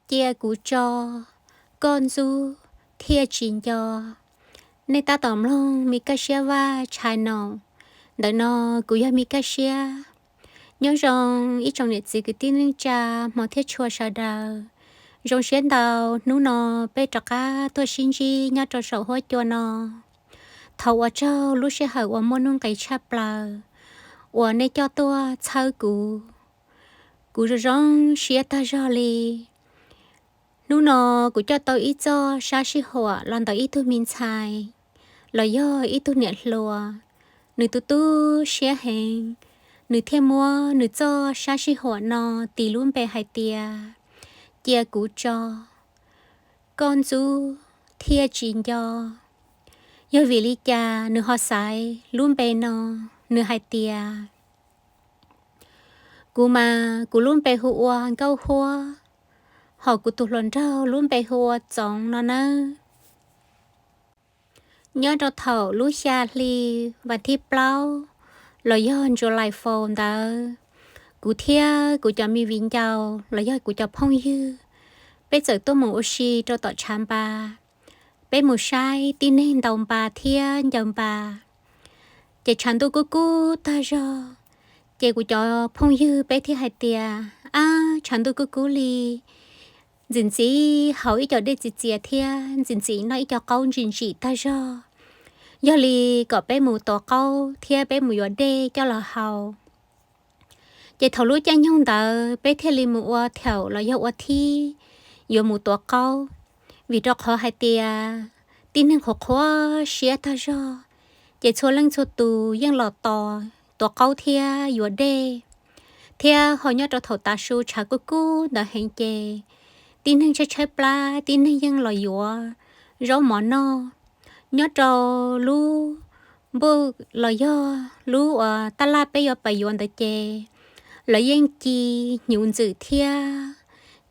Cia kuv tso, koj ntxub thiaj tsis nco. Nej tab tom mloog Me Kaj Siab Vaj Tshai Noom. Ntawm no kuv yog Me Kaj Siab. Nyob zoo ib tsoom niam txiv kwv tij neej tsa, hmov thiab tshua sawv daws. Zoo siab ntau, hnub no peb rov qab tuaj sib ntsib nyob rau saum huab cua no. Thov ua tsaug lub sij hawm uas muaj nuj nqis tshaj plaws uas nej coj tuaj txhawb kuv. Kuv zoo zoo siab tag zog li. Hnub no kuv coj tau ib txoj sab sij huam los ntawm ib tug me ntxhais, los yog ib tug niam hluas. Nws tu tu siab heev, nws thiaj muab nws txoj sab sij huam no tis lub npe hais tias Cia Kuv Tso, Koj Ntxub Thiaj Tsis Nco. Yog vim li cas nws ho xaiv lub npe no? Nws hais tias, kuv mas kuv lub npe hu ua Nkauj Huab, hos kuv tus hluas nraug lub npe hu ua Txoov no nawb. Nyob rau thaum lub xya hli vas thib plaub los yog July four ntawd, kuv thiab kuv cov me viv ncaus los yog kuv cov phooj ywg, peb txawm tuaj mus ua si rau tom tshav npas. Peb mus saib tib neeg ntaus npas thiab ncaws npas. Ces tshav ntuj kub kub tag zog, ces kuv cov phooj ywg peb thiaj hais tias, ab, tshav ntuj kub kub li, ntxim ntxim haus ib co dej txias txias thiab ntxim ntxim noj ib co qaub ntsim ntsim tag zog. Yog li kom peb mus tuav qaub thiab peb mus yuav dej coj los haus. Ces thaum lub caij nyoog ntawd peb thiaj li mus ua thaum los yog ua thib yuav mus tuav qaub, vim rau qhov hais tias tib neeg qhuav qhuav siab tag zog, ces txhua leej txhua tus yeej los tos tuav qaub thiab yuav dej. Thiab ho nyob rau thaum tav su tshav kub kub ntawd heev ces tib neeg tshaib tshaib plab, tib neeg yeej los yuav zaub mov noj. Nyob rau lub npuj los yog lub uas taj laj peb yuav pas yuav ntawd ces lawv yeej ci hnyuv ntxwm thiab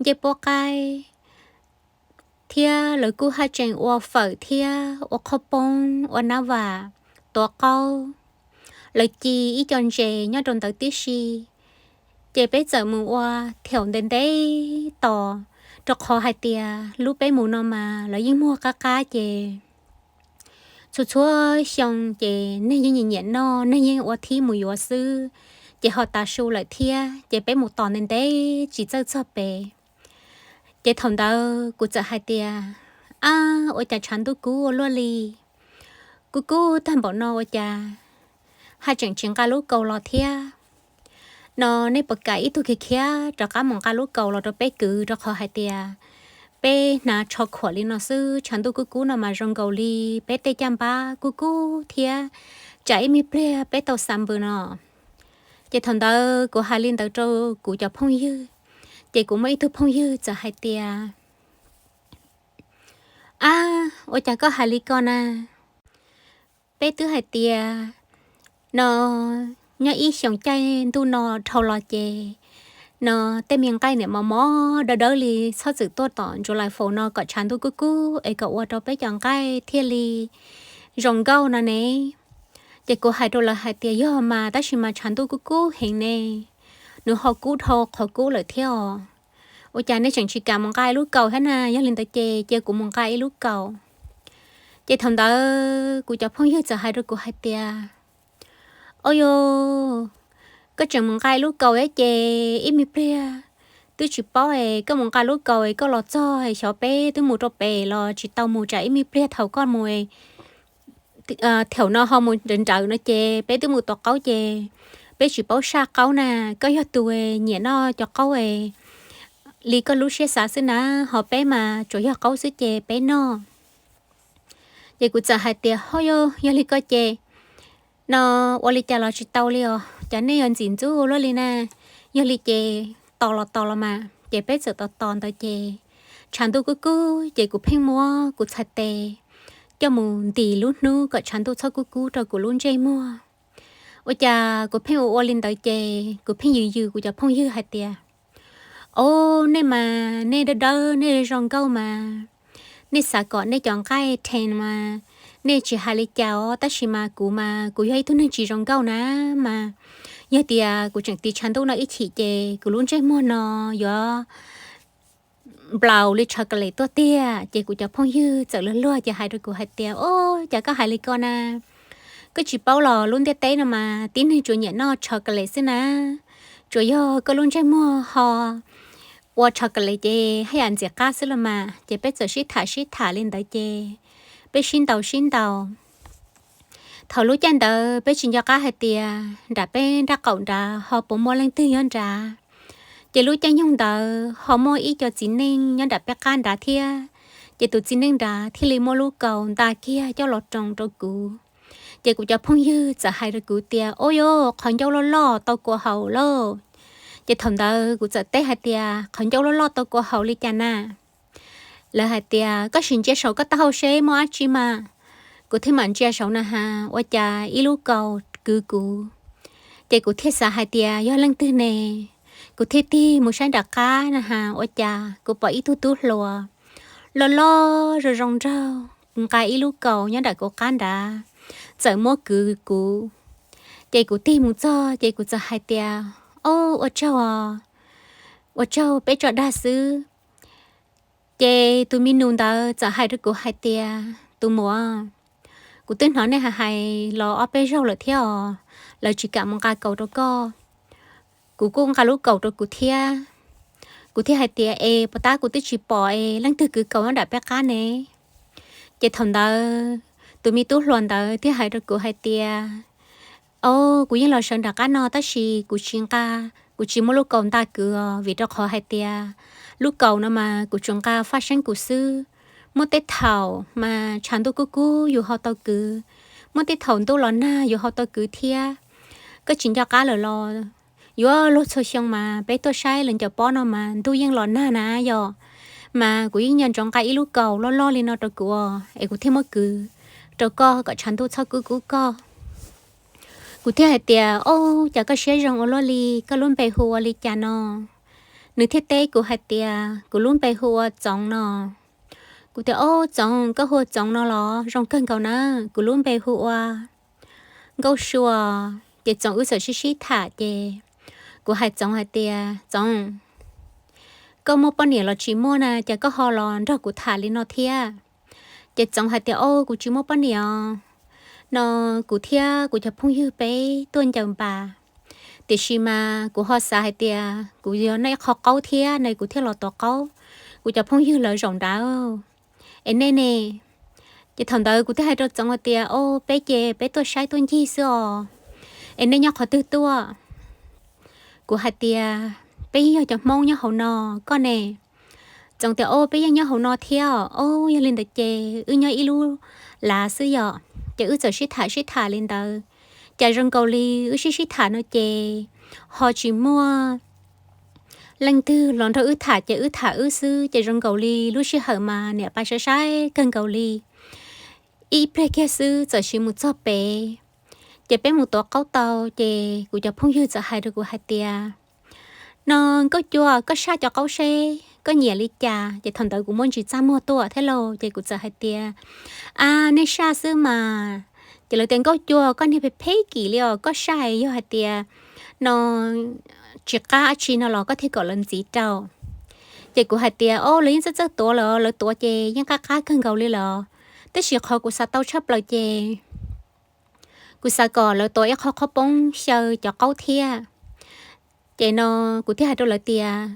ncej puab qaib, thiab lawv kuj haj tseem ua fawm thiab ua qhov poob ua nab vam tuav qaub. Lawv ci ib co ntses nyob rau ntawd tib si. Ces peb txawm mus ua thaum ntev ntev tos, rau qhov hais tias lub peb mus no mas lawv yeej muag qab qab ces txhua txhua xyoo ces neeg yeej nyiam nyiam noj, neeg yeej ua thib mus yuav xwb, ces ho tav su lawm thiab ces peb mus tos ntev ntev tsis txawj txog pem. Ces thaum ntawd kuv txawm hais tias, ab, ua cas tshav ntuj kub ua luaj li, kub kub tag npaum no ua cas haj tseem tsis nqa lub kaus los thiab no? Nej puas kam ib tug khiav khiav rov qab mus nqa lub kaus los rau peb kwv, rau qhov hais tias peb hnav tsho khuam li no xwb, tshav ntuj kub kub no mas zoo nkaus li peb tej caj npab kub kub thiab, tsam ib me pliag peb tau xa npws no. Ces thaum ntawd kuv hais li ntawd rau kuv cov phooj ywg, ces kuv muaj ib tug phooj ywg txawm hais tias, ab, ua cas koj hais li ko na? Peb twb hais tias no nyob ib xyoos caij ntuj no dhau los ces no tej me nqaij niam mos mos dawb dawb li txhob txwm tuaj tom July four no kom tshav ntuj kub kub es kom ua rau peb cov nqaij thiaj li zoo nkauj no ne. Ces kuv hais rau lawv hais tias yog mas, tab sis mas tshav ntuj kub kub heev ne, nws ho kub dhau qhov kub lawm thiab os. Ua cas nej tseem tsis kam mus nqa ib lub kaus thiab na? Yog li ntawd ces cia kuv mus nqa ib lub kaus. Ces thaum ntawd kuv cov phooj ywg txawm hais rau kuv hais tias, o yos, koj tseem mus nqa ib lub kaus thiab ces ib me pliag twb tsis paub es koj mus nqa lub kaus es koj los txog es xyov peb twb mus rau pem los tsis tau mus, tsam ib me pliag thaum koj mus thaum no ho mus nrawm nrawm no ces peb twb mus tuav qaub ces peb tsis paub saj qaub na. Koj yog tus nyiam noj cov qaub li koj lub siab xav xwb na, ho peb mas tsuas yog qaub xwb ces peb noj. Ces kuv txawm hais tias, ho yog, yog li ko ces no ua li cas los tsis tau li os, cas nej yuav ntxim ntxub ua luaj li na. Yog li ces tos los tos los mas. Ces peb txawm tos tos ntawd ces tshav ntuj kub kub ces kuv pheej muab kuv txhais tes coj mus ntim lub hnub kom tshav ntuj txhob kub kub rau kuv lub ntsej muag. Ua cas kuv pheej ua ua li ntawd ces kuv pheej yws yws kuv cov phooj ywg hais tias, o, nej mas nej dawb dawb nej zoo nkauj mas, nej xav kom nej cov nqaij then mas nej tsis hais li cas os, tab sis mas kuv mas kuv yog ib tug neeg tsis zoo nkauj na, mas yog tias kuv tseem tiv tshav ntuj no ib chim ces kuv lub ntsej muag no yuav nplaus li chocolate tuaj tiag. Ces kuv cov phooj ywg txawm luag luag ces hais rau kuv hais tias, Ub, cas koj hais li ko na? Koj tsis paub los lub ntiaj teb no mas tib neeg tsuas nyiam noj chocolate xwb na. Tsuas yog koj lub ntsej muag ho ua chocolate ces haj yam ntxim qab xwb los mas. Ces peb txawm sib tham sib tham li ntawd ces peb sib ntaus sib ntaus. Thaum lub caij ntawd peb tsis nco qab hais tias nram peb nrab qaum nrad ho puas muaj leej twg nyob nrad. Ces lub caij nyoog ntawd ho muaj ib co txiv neej nyob nram peb qab nrad thiab. Ces tus txiv neej nrad thiaj li muab lub kaus nta kiag coj los roos rau kuv. Ces kuv cov phooj ywg txawm hais rau kuv tias, Ub, yuav qhov ncauj loj loj tau kua haus lauj. Ces thaum ntawd kuv txawm teb hais tias, Qhov ncauj loj loj tau kua haus li cas na? Lawv hais tias, Koj sim ntsia saum koj taub hau seb muaj dab tsi mas. Kuv thiaj mam ntsia saum na has, ua cas ib lub kaus kwv kuv. Ces kuv thiaj xav hais tias, Yog leej twg ne? Kuv thiaj tig mus saib nram qab na has, ua cas kuv pom ib tug tub hluas loj loj zoo zoo nraug nqa ib lub kaus nyob nram kuv qab nrad, txawm muab kwv kuv. Ces kuv tig mus txog ces kuv txawm hais tias, Ob, ua tsaug, ua tsaug, peb tso dag xwb. Ces tus mi nus ntawd txawm hais rau kuv hais tias, Tus muam, kuv twb hnov nej hais hais los ob peb zaug lawm thiab os, lawv tsis kam mus nqa kaus rau koj. Kuv kuj nqa lub kaus rau kuv thiab. Kuv thiaj hais tias, Es puas tab kuv twb tsis pom es leej twg kwv kaus nyob nram peb qab ne? Ces thaum ntawd tus me tub hluas ntawd thiaj hais rau kuv hais tias, Ob, kuv yeej los sawv nram qab no tab sis kuv tsis nqa, kuv tsis muab lub kaus nta kwv os, vim rau qhov hais tias lub kaus no mas kuv tsuas nqa faj seeb kuv xwb. Muaj tej thaum mas tshav ntuj kub kub yus ho tau kwv, muaj tej thaum ntuj los nag yus ho tau kwv thiab. Koj tsis nco qab lawm los? Yuav luag txhua xyoo mas peb tuaj saib lawv ncov pob no mas ntuj yeej los nag na yom. Mas kuv yeej nco ntsoov nqa ib lub kaus loj loj li no rau kuv es kuv thiaj muab kwv rau koj kom tshav ntuj txhob kub kub koj. Kuv thiaj hais tias, Ob, cas koj siab zoo ua luaj li, koj lub npe hu ua li cas no? Nws thiaj teb kuv hais tias, Kuv lub npe hu ua Txoov no. Kuv tias, Ob, Txoov, koj hu ua Txoov no los zoo kawg nkaus na, kuv lub npe hu ua Nkauj Sua. Ces Txoov wb txawm sib sib tham ces kuv hais Txoov hais tias, Txoov, koj muaj poj niam los tsis muaj na, cas koj ho los nrog kuv tham li no thiab? Ces Txoov hais tias, Ob, kuv tsis muaj poj niam os. No kuv thiab kuv cov phooj ywg peb tuaj ncaws npas, tiam sis mas kuv ho xav hais tias kuv yog noj ib qho qaub thiab ne kuv thiaj los tuav qaub. Kuv cov phooj ywg lawv zaum nrad, es nej ne? Ces thaum ntawd kuv thiaj hais rau Txoov hais tias, Ob, peb ces peb tuaj saib tuaj ncig xwb os, es nej nyob qhov twg tuaj? Kuv hais tias, Peb yog cov Hmoob nyob hauv no, koj ne? Txoov tias, Ob, peb yeej nyob hauv no thiab os. Ob, yog li ntawd ces wb nyob ib lub lav xwb yom. Ces wb txawm sib tham sib tham li ntawd. Cas zoo nkaus li wb sib sib tham no ces ho tsis muaj leej twg los nrog wb tham ces wb tham wb xwb. Ces zoo nkaus li lub sij hawm mas niam pais saib saib kawg nkaus li. Ib pliag kiag xwb txawm siv mus txog pem. Ces peb mus tuav qaub tau ces kuv cov phooj ywg txawm hais rau kuv hais tias, No Nkauj Cua, koj saj cov qaub seb koj nyiam li cas. Ces thaum ntawd kuv muaj ntsis txaj muag tuaj thiab lauj, ces kuv txawm hais tias, A, nej saj xwb mas. Ces lawv tias, Nkauj Cua, koj niag phem phem kim li os, koj saj yog hais tias no tsis qab dab tsi no los koj thiaj kom lawv ntxiv rau. Ces kuv hais tias, Ob, lawv yeej txawj txawj tuav lawm, lawv tuav ces yeej qab qab kawg nkaus li lawm. Tab sis qhov kuv xav tau tshaj plaws ces kuv xav kom lawv tuav ib qho qhaub poob xyaw cov qaub thiab. Ces no kuv thiaj hais rau lawv tias,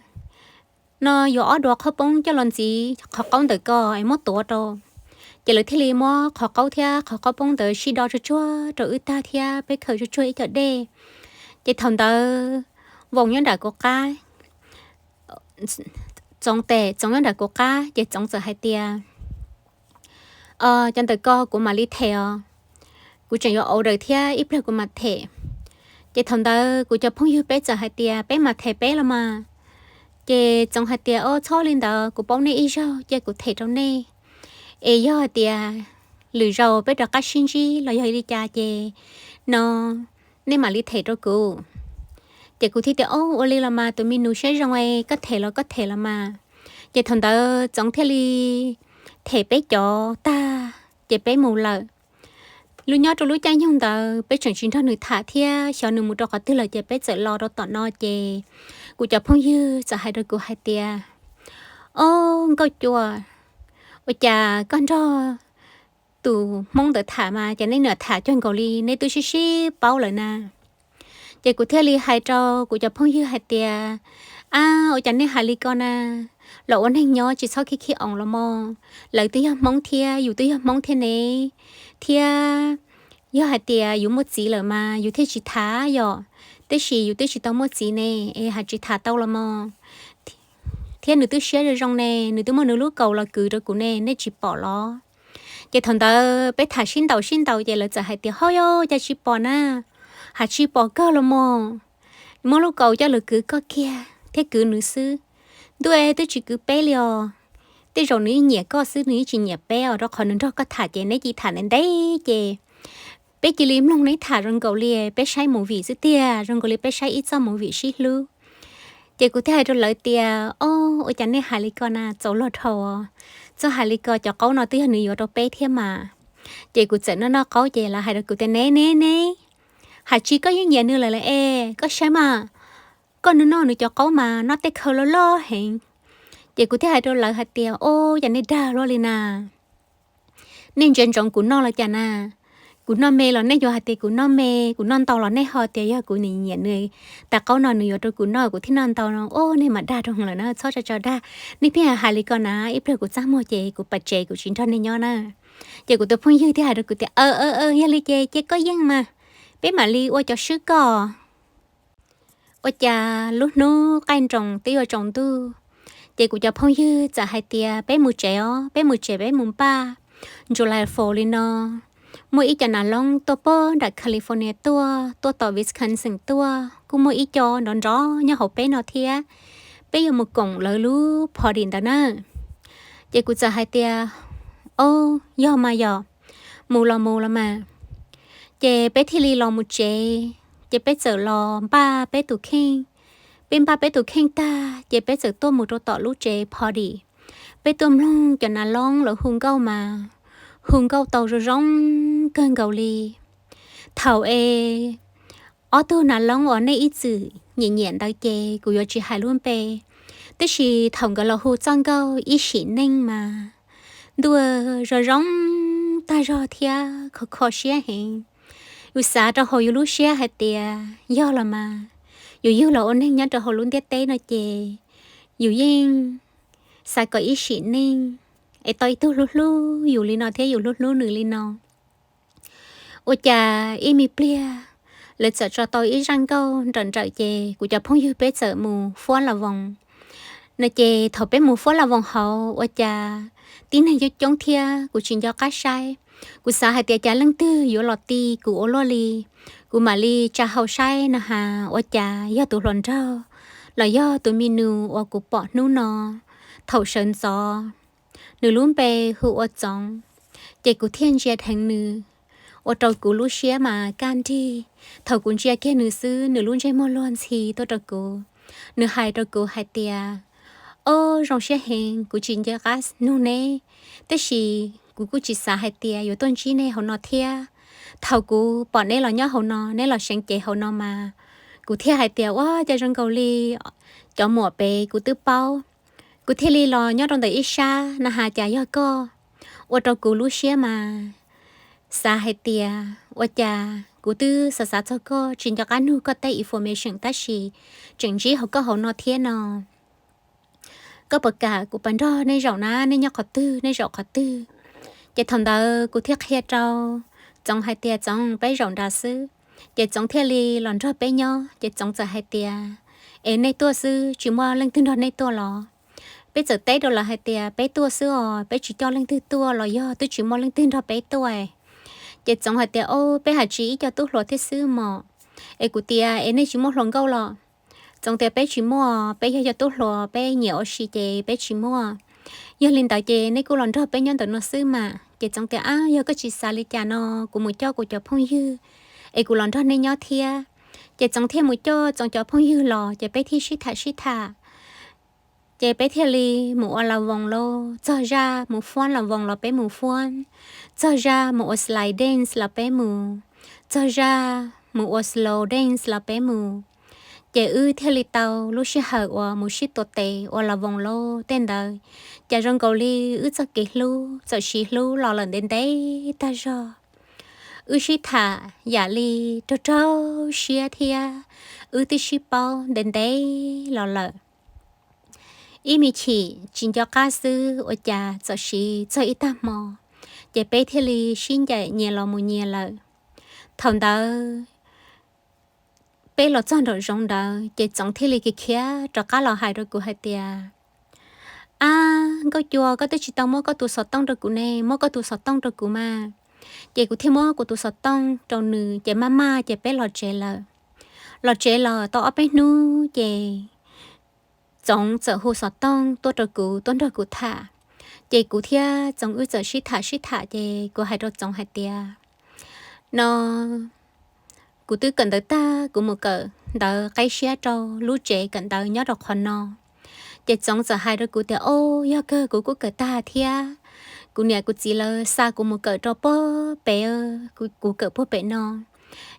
No yuav ob duav qhaub poob coj los ntxiv qhov qaub ntawm ko es muab tuav rau. Ces lawv thiaj li muab qhov qaub thiab qhov qhaub poob ntawd sib do tsuag tsuag rau wb tag thiab peb khaws tsuag tsuag ib co dej. Ces thaum ntawd Voos nyob nram kuv qab, Txoov tes Txoov nyob nram kuv qab ces Txoov txawm hais tias, Cov ntawm ko kuv mam li them os, kuv tseem yuav order thiab ib pliag kuv mam them. Ces thaum ntawd kuv cov phooj ywg peb txawm hais tias, Peb mam them peb los mas. Ces Txoov hais tias, Ob, txhob li ntawd, kuv paub nej ib zaug ces kuv them rau nej. Es yog hais tias lwm zaus peb rov qab sib ntsib los yog li cas ces no nej mam li them rau kuv. Ces kuv thiaj tias, Ob, ua li los mas tus me nus siab zoo es koj them los koj them los mas. Ces thaum ntawd Txoov thiaj li them peb cov tag ces peb mus lawm. Lub nyob rau lub caij nyoog ntawd peb tseem tsis nrog nws tham thiab, xyov nws mus rau qhov twg lawm ces peb txawm los rau tom no ces kuv cov phooj ywg txawm hais rau kuv hais tias, Ob, Nkauj Cua, ua cas koj nrog tus Hmoob ntawd tham mas ces nej niam tham cuag nkaus li nej twb sib sib paub lawm na. Ces kuv thiaj li hais rau kuv cov phooj ywg hais tias, ab, ua cas nej hais li ko na? Los ua neeg nyob tsis txhob khib khib oos los mog. Lawv twb yog Hmoob thiab, yus twb yog Hmoob thiab ne. Thiab yog hais tias yus muaj txiv lawm mas yus thiaj tsis tham yom, tab sis yus twb tsis tau muaj txiv ne, es hais tsis tham tau los mog. Thiab nws twb siab zoo zoo ne, nws twb muab nws lub kaus los kwv rau kuv ne, nej tsis pom los? Ces thaum ntawd peb tham sib ntaus sib ntaus ces lawv txawm hais tias, ho yog cas tsis pom na, hais tsis pom kawg los mog. Muab lub kaus coj los kwv koj kiag thiab kwv nws xwb, ntuj, twb tsis kwv peb li os. Tej zaum nws yeej nyiam koj xwb, nws yeej tsis nyiam peb os, rau qhov nws nrog koj tham ces neb cia li tham ntev ntev ces peb cia li mloog neb tham zoo nkaus li peb saib movie xwb tiag, zoo nkaus li peb saib ib txoj movie sib hlub. Ces kuv thiaj hais rau lawv tias, ob, ua cas nej hais li ko na, txaus luag dhau. Txoj hais li ko, cov qaub no twb yog nws yuav rau peb thiab mas. Ces kuv txawm noj noj qaub ces lawv hais rau kuv tias, ne ne ne, hais tsis koj yeej nyiam nws lawm lawm es koj saib mas, koj noj noj nws cov qaub mas noj tej khawv loj loj heev. Ces kuv thiaj hais rau lawv hais tias, ob, cas nej dag luaj li na, nej ntsia ntsoov kuv noj los cas na? Kuv noj me los nej yuav hais tias kuv noj me, kuv noj ntau los nej ho tias yog kuv nyiam nyiam nws, tais qaub no nws yuav rau kuv noj kuv thiaj noj ntau no. Ob, nej mam dag rau lawm na, txhob tso tso dag. Nej pheej hais li ko na, ib pliag kuv txaj muag ces kuv pais tsev kuv tsis nrog nej nyob na. Ces kuv tus phooj ywg thiaj hais rau kuv tias, aw aw aw, yog li ces cia koj yeej mas, peb mam li ua cov swb koj. Ua cas lub hnub qaij nroos twb yuav tsaus ntuj, ces kuv cov phooj ywg txawm hais tias, peb mus tsev os, peb mus tsev peb mus npaj, July Fourth li no. Muaj ib co nas loob tuaj pog nram California tuaj, tuaj tom Wisconsin tuaj, kuj muaj ib co nrov nrov nyob hauv peb no thiab. Peb yuav mus koom lawv lub party ntawd na. Ces kuv txawm hais tias, ob, yog mas yog, mus los mus los mas. Ces peb thiaj li los mus tsev, ces peb txawm los npaj peb tus kheej. Peb npaj peb tus kheej tag ces peb txawm tuaj mus rau tom lub tsev party. Peb tuaj mloog cov nas loob lawv hu nkauj mas, hu nkauj tau zoo zoo kawg nkaus li. Thaum es ob tug nas loob uas nej ib txwm nyiam nyiam ntawd ces kuv yuav tsis hais lub npe, tab sis thaum nkawd los hu txoj nkauj Ib Sim Neej mas, ntuj, zoo zoo tag zog thiab kho kho siab heev. Yus xav rau hauv yus lub siab hais tias yog los mas, yus yug los ua neeg nyob rau hauv lub ntiaj teb no ces yus yeej xav kom ib sim neej es tau ib tug hlub hlub yus li no thiab yus hlub hlub nws li no. Ua cas ib me pliag lawv txawm tso tau ib zaj nkauj nrawm nrawm ces kuv cov phooj ywg peb txawm mus Fuab Las Voos no. Ces thaum peb mus Fuab Las Voos hauv ua cas tib neeg coob coob thiab kuv tsis nco qab saib. Kuv xav hais tias cas leej twg yuav los ti kuv ua luaj li, kuv mam li tsa hau saib no has ua cas yog tus hluas nraug los yog tus me nus uas kuv pom hnub no thaum sawv ntxov. Nws lub npe hu ua Txoov, ces kuv thiaj ntsia dheev nws, ua rau kuv lub siab mas kaj nrig. Thaum kuv ntsia kiag nws xwb nws lub ntsej muag luag ntxhi tuaj rau kuv. Nws hais rau kuv hais tias, ob, zoo siab heev kuv tsis nco qab nug neb, tab sis kuv kuj tsis xav hais tias yuav tuaj ntsib neb hauv no thiab. Thaum kuv pom neb los nyob hauv no, neb los seev cev hauv no mas, kuv thiaj hais tias ua cas zoo nkaus li cov muam pem kuv twb paub. Kuv thiaj li los nyob rau ntawm ib sab no has cas yog koj, ua rau kuv lub siab mas xav hais tias ua cas kuv twb xav xav txog koj tsis nco qab nug koj tej information tab sis tseem ntsib hauv koj hauv no thiab no. Koj puas kam kuv pab nrog nej zaum na, nej nyob qhov twg nej zaum qhov twg? Ces thaum ntawd kuv thiaj qhia rau Txoov hais tias Txoov, peb zaum nrad xwb. Ces Txoov thiaj li los nrog peb nyob, ces Txoov txawm hais tias, es nej tuaj xwb tsis muaj leej twg nrog nej tuaj los? Peb txawm teb rau lawv hais tias peb tuaj xwb os, peb tsis coj leej twg tuaj los yog twb tsis muaj leej twg nrog peb tuaj. Ces Txoov hais tias, o, peb hais tsis ib co tub hluas thiab xwb mog. Es kuv tias es nej tsis muaj hluas nkauj los? Txoov tias peb tsis muaj, peb yog cov tub hluas peb nyiam ua si ces peb tsis muaj. Yog li ntawd ces nej kuj los nrog peb nyob ntawm no xwb mas. Ces Txoov tias, ab, yog koj tsis xav li cas no, kuv mus coj kuv cov phooj ywg es kuv los nrog nej nyob thiab. Ces Txoov thiaj mus coj Txoov cov phooj ywg los ces peb thiaj sib tham sib tham. Ces peb thiaj li mus ua Las Voos lauj, txog zaj mus Fuab Las Voos los peb mus Fuab, txog zaj mus ua slide dance los peb mus, txog zaj mus ua slow dance los peb mus. Ces wb thiaj li tau lub sij hawm uas mus sib tua tes ua las voos lauj tej ntawd, cas zoo nkaus li wb txoj kev hlub txawm sib hlub los lawm ntev ntev tag zog. Wb sib tham yam li raug raug siab thiab wb twb sib paub ntev ntev los lawm. Ib me chim tsis nco qab xwb ua cas txawm siv txog ib tag hmo, ces peb thiaj li sib ncaim nyias los mus nyias lawm. Thaum ntawd peb los txog nraum zoov ntawd ces Txoov thiaj li khiav khiav rov qab los hais rau kuv hais tias, Ab Nkauj Cua, koj twb tsis tau muab koj tus xov tooj rau kuv ne, muab koj tus xov tooj rau kuv mas. Ces kuv thiaj muab kuv tus xov tooj rau nws ces maj maj ces peb los tsev lawm. Los tsev los tau ob peb hnub ces Txoov txawm hu xov tooj tuaj rau kuv tuaj nrog kuv tham. Ces kuv thiab Txoov wb txawm sib tham sib tham ces kuv hais rau Txoov hais tias, No, kuv twb kawm ntawv tag, kuv mus kawm ntawv qib siab rau lub tsev kawm ntawv nyob rau qhov no. Ces Txoov txawm hais rau kuv tias, O, yog kawg, kuv kuj kawm tag thiab. Kuv niam kuv txiv lawv xa kuv mus kawm rau puag pem, kuv kawm puag pem no.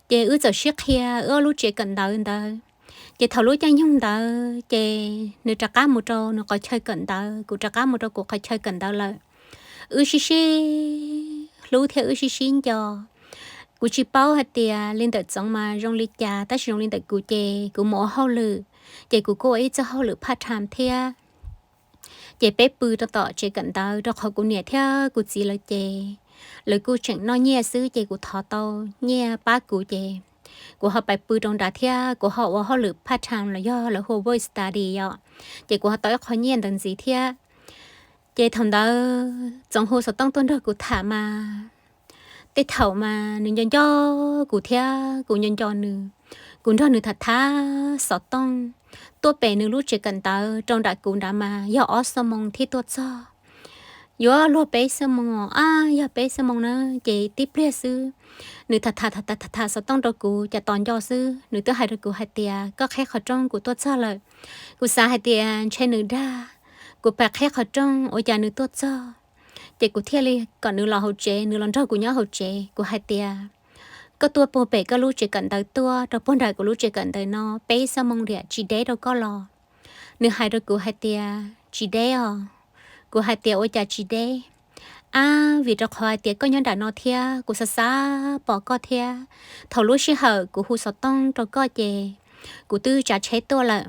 Ces wb txawm sib qhia wb ob lub tsev kawm ntawv ntawd. Ces thaum lub caij nyoog ntawd ces nws rov qab mus rau nws qhov chaw kawm ntawv, kuv rov qab mus rau kuv qhov chaw kawm ntawv lawm. Wb sib sib hlub thiab wb sib sib nco. Kuv tsis paub hais tias li ntawm Txoov mas zoo li cas, tab sis zoo li ntawm kuv ces kuv mus ua hauj lwm, ces kuv kuj ua ib txoj hauj lwm part time thiab. Ces peb pw rau tom tsev kawm ntawv rau qhov kuv niam thiab kuv txiv lawv ces lawv kuj tseem noj nyiaj xwb ces kuv thov tau nyiaj pab kuv ces kuv ho pais pw rau nrad thiab kuv ho ua hauj lwm part time los yog lawv hu work study yom, ces kuv ho tau ib qho nyiaj ntawd ntxiv thiab. Ces thaum ntawd Txoov hu xov tooj tuaj nrog kuv tham mas tej thaum mas nws nco nco kuv thiab kuv nco nco nws. Kuv nrog nws tham tham xov tooj tuaj pem nws lub tsev kawm ntawv rau nram kuv nrad mas yog ob xuab moos thiaj tuaj txog. Yuav luag peb xuab moos os, ab, yog peb xuab moos na, ces tib pliag xwb nws tham tham tham tham xov tooj rau kuv cas tos nco xwb nws twb hais rau kuv hais tias, Koj qheb qhov rooj, kuv tuaj txog lawm. Kuv xav hais tias ntshe nws dag, kuv pais qheb qhov rooj ua cas nws tuaj txog. Ces kuv thiaj li kom nws los hauv tsev, nws los nrog kuv nyob hauv tsev. Kuv hais tias, Koj tuaj puag pem koj lub tsev kawm ntawv tuaj rau puag nram kuv lub tsev kawm ntawv no peb xuab moos diam tsis deb rau koj los? Nws hais rau kuv hais tias, Tsis deb os. Kuv hais tias, Ua cas tsis deb? Ab, vim rau qhov hais tias koj nyob nram no thiab kuv xav xav pom koj thiab. Thaum lub sij hawm kuv hu xov tooj rau koj ces kuv twb tsav tsheb tuaj lawm.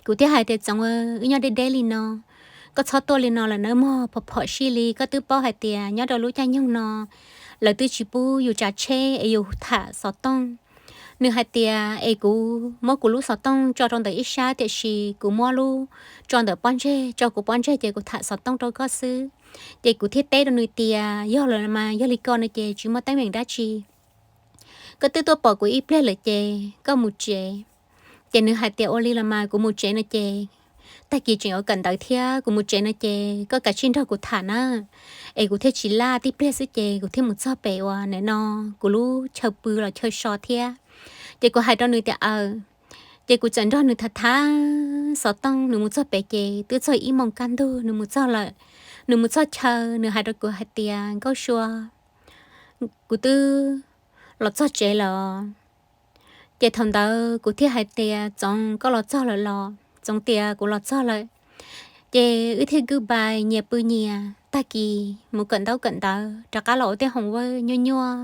Kuv thiaj hais tias, Txoov, wb nyob deb deb li no, koj txhob tuaj li no lawm nawb mog, phom phom sij li. Koj twb paub hais tias nyob rau lub caij nyoog no lawv twb tsis pub yus tsav tsheb es yus tham xov tooj. Nws hais tias, Es kuv muab kuv lub xov tooj tso rau ntawm ib sab, tiam sis kuv muab lub tso ntawm pob ntseg, tso kuv pob ntseg ces kuv tham xov tooj rau koj xwb. Ces kuv thiaj teb rau nws tias, Yog lawm mas yog li ko no ces tsis muaj teeb meem dab tsi. Koj twb tuaj pom kuv ib pliag lawm ces koj mus tsev. Ces nws hais tias, Ua li los mas kuv mus tsev no ces tag kis tseem yuav kawm ntawv thiab, kuv mus tsev no ces koj kav tsij nrog kuv tham na. Es kuv thiaj tsis laj, tib pliag xwb ces kuv thiaj mus txog pem uas nim no kuv lub chaw pw los chaw so thiab. Ces kuv hais rau nws tias, Aws. Ces kuv txawm nrog nws tham tham xov tooj, nws mus txog pem ces twb txog ib moos kaj ntug nws mus txog lawm. Nws mus txog chaw nws hais rau kuv hais tias, Nkauj Sua, kuv twb los txog tsev lawm. Ces thaum ntawd kuv thiaj hais tias, Txoov, koj los txog lawm los? Txoov tias, Kuv los txog lawm. Ces wb thiaj goodbye nyias pw nyias, tag kis mus kawm ntaub kawm ntawv, rov qab los ua tej homework nyuaj nyuaj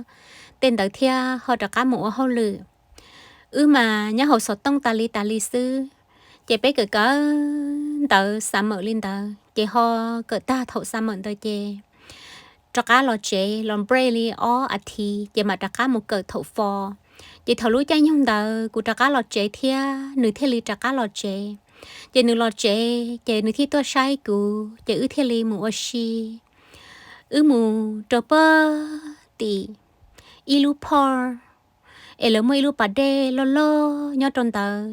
tej ntawd thiab ho rov qab mus ua hauj lwm. Wb mas nyob hauv xov tooj tas li tas li xwb. Ces peb kawm kawm ntawv summer li ntawd ces ho kawm tag thaum summer ntawd ces rov qab los tsev los break li ob as thiv ces mam rov qab mus kawm thaum fall. Ces thaum lub caij nyoog ntawd kuv rov qab los tsev thiab nws thiaj li rov qab los tsev. Ces nws los tsev ces nws thiaj tuaj saib kuv ces wb thiaj li mus ua si. Wb mus rau puag tim ib lub park es lawv muaj ib lub pas dej loj loj nyob rau ntawd,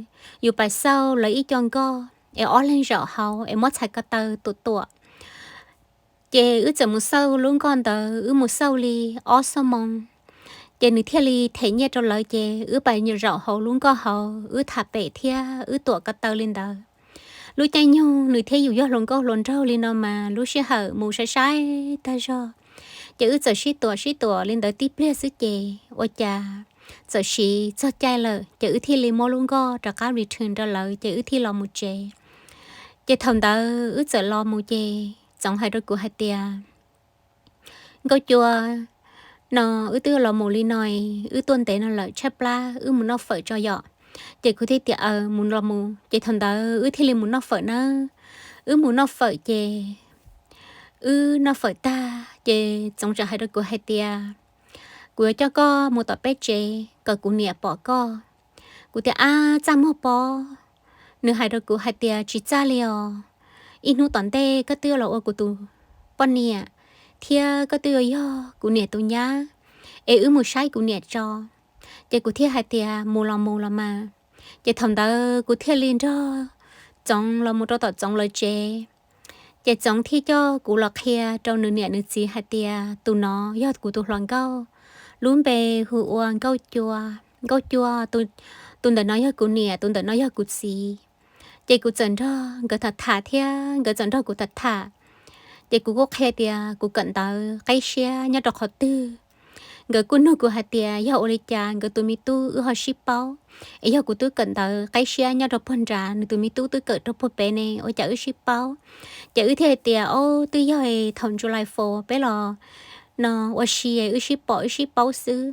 yus pais xauj lawv ib co nkoj es ob leeg zaum hauv es muab txhais ko taw tuam tuam. Ces wb txawm mus xauj lub nkoj ntawd, wb mus xauj li ob xuab moos, ces nws thiaj li them nyiaj rau lawv ces wb pais zaum hauv lub nkoj hauv, wb tham pem thiab wb tuam ko taw li ntawd. Lub caij nyoog nws thiab yus yog hluas nkauj hluas nraug li no mas lub sij hawm mus sai sai tag zog. Ces wb txawm sib tuam sib tuam li ntawd tib pliag xwb ces ua cas txawm siv txog caij lawm ces wb thiaj li muab lub nkoj rov qab return rau lawv ces wb thiaj los mus tsev. Ces thaum ntawd wb txawm los mus ces Txoov hais rau kuv hais tias, Nkauj Cua, no wb twb los mus li no, wb tuaj ntev no lawm tshaib plab, wb mus noj fawm tso yom. Ces kuv thiaj tias, Aws, mus los mus. Ces thaum ntawd wb thiaj li mus noj fawm nawb. Wb mus noj fawm ces wb noj fawm tag ces Txoov txawm hais rau kuv hais tias, Kuv yuav coj koj mus tom peb tsev kom kuv niam pom koj. Kuv tias, Ab, txaj muag pob. Nws hais rau kuv hais tias, Tsis txaj li os. Ib hnub tom ntej koj twb los ua kuv tus poj niam thiab koj twb yuav yog kuv niam tus nyab, es wb mus saib kuv niam tso. Ces kuv thiaj hais tias, Mus los mus los mas. Ces thaum ntawd kuv thiaj li nrog Txoov los mus rau tom Txoov lawv tsev. Ces Txoov thiaj coj kuv los qhia rau nws niam nws txiv hais tias, Tus no yog kuv tus hluas nkauj, lub npe hu ua Nkauj Cua. Nkauj Cua, tus ntawm no yog kuv niam, tus ntawm no yog kuv txiv. Ces kuv txawm nrog nkawd tham tham thiab nkawd txawm nrog kuv tham tham. Ces kuv kuj qhia tias kuv kawm ntawv qib siab nyob rau qhov twg. Nkawd kuj nug kuv hais tias yog ua li cas nkawd tus me tub wb ho sib paub, es yog kuv twb kawm ntawv qib siab nyob rau puag nrad, nws tus me tub twb kawm rau puag pem ne, ua cas wb sib paub? Ces wb thiaj hais tias, Ob, twb yog thaum July Fourth peb los no ua si wb sib pom wb sib paub xwb.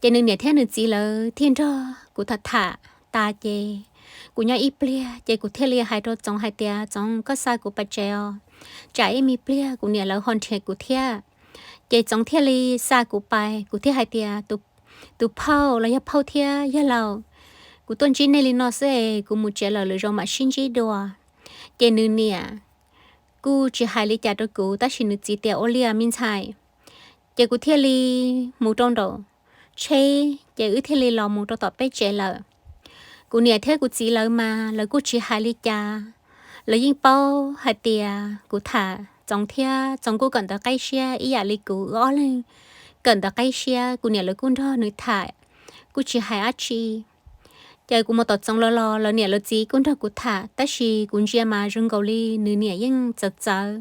Ces nws niam thiab nws txiv lawv thiaj nrog kuv tham tham tas ces kuv nyob ib pliag ces kuv thiaj li hais rau Txoov hais tias, Txoov, koj xa kuv pais tsev os, tsam ib me pliag kuv niam lawv ho nrhiav kuv thiab. Ces Txoov thiaj li xa kuv pais, kuv thiaj hais tias, Tus phauj los yog phauj thiab yawg laus, kuv tuaj ntsib nej li no xwb es kuv mus tsev lawm, lwm zaus mam sib ntsib dua. Ces nws niam kuj tsis hais li cas rau kuv tab sis nws txiv tias, Ua li me ntxhais. Ces kuv thiaj li mus rau nraum tsheb ces wb thiaj li los mus rau tom peb tsev lawm. Kuv niam thiab kuv txiv lawv mas lawv kuj tsis hais li cas, lawv yeej paub hais tias kuv tham Txoov thiab Txoov kuj kawm ntawv qib siab ib yam li kuv, wb ob leeg kawm ntawv qib siab, kuv niam lawv kuj nrog nws tham, kuj tsis hais dab tsi. Ces kuv mus tom Txoov lawv los lawv niam lawv txiv kuj nrog kuv tham tab sis kuv ntsia mas zoo nkaus li nws niam yeej txawv txawv.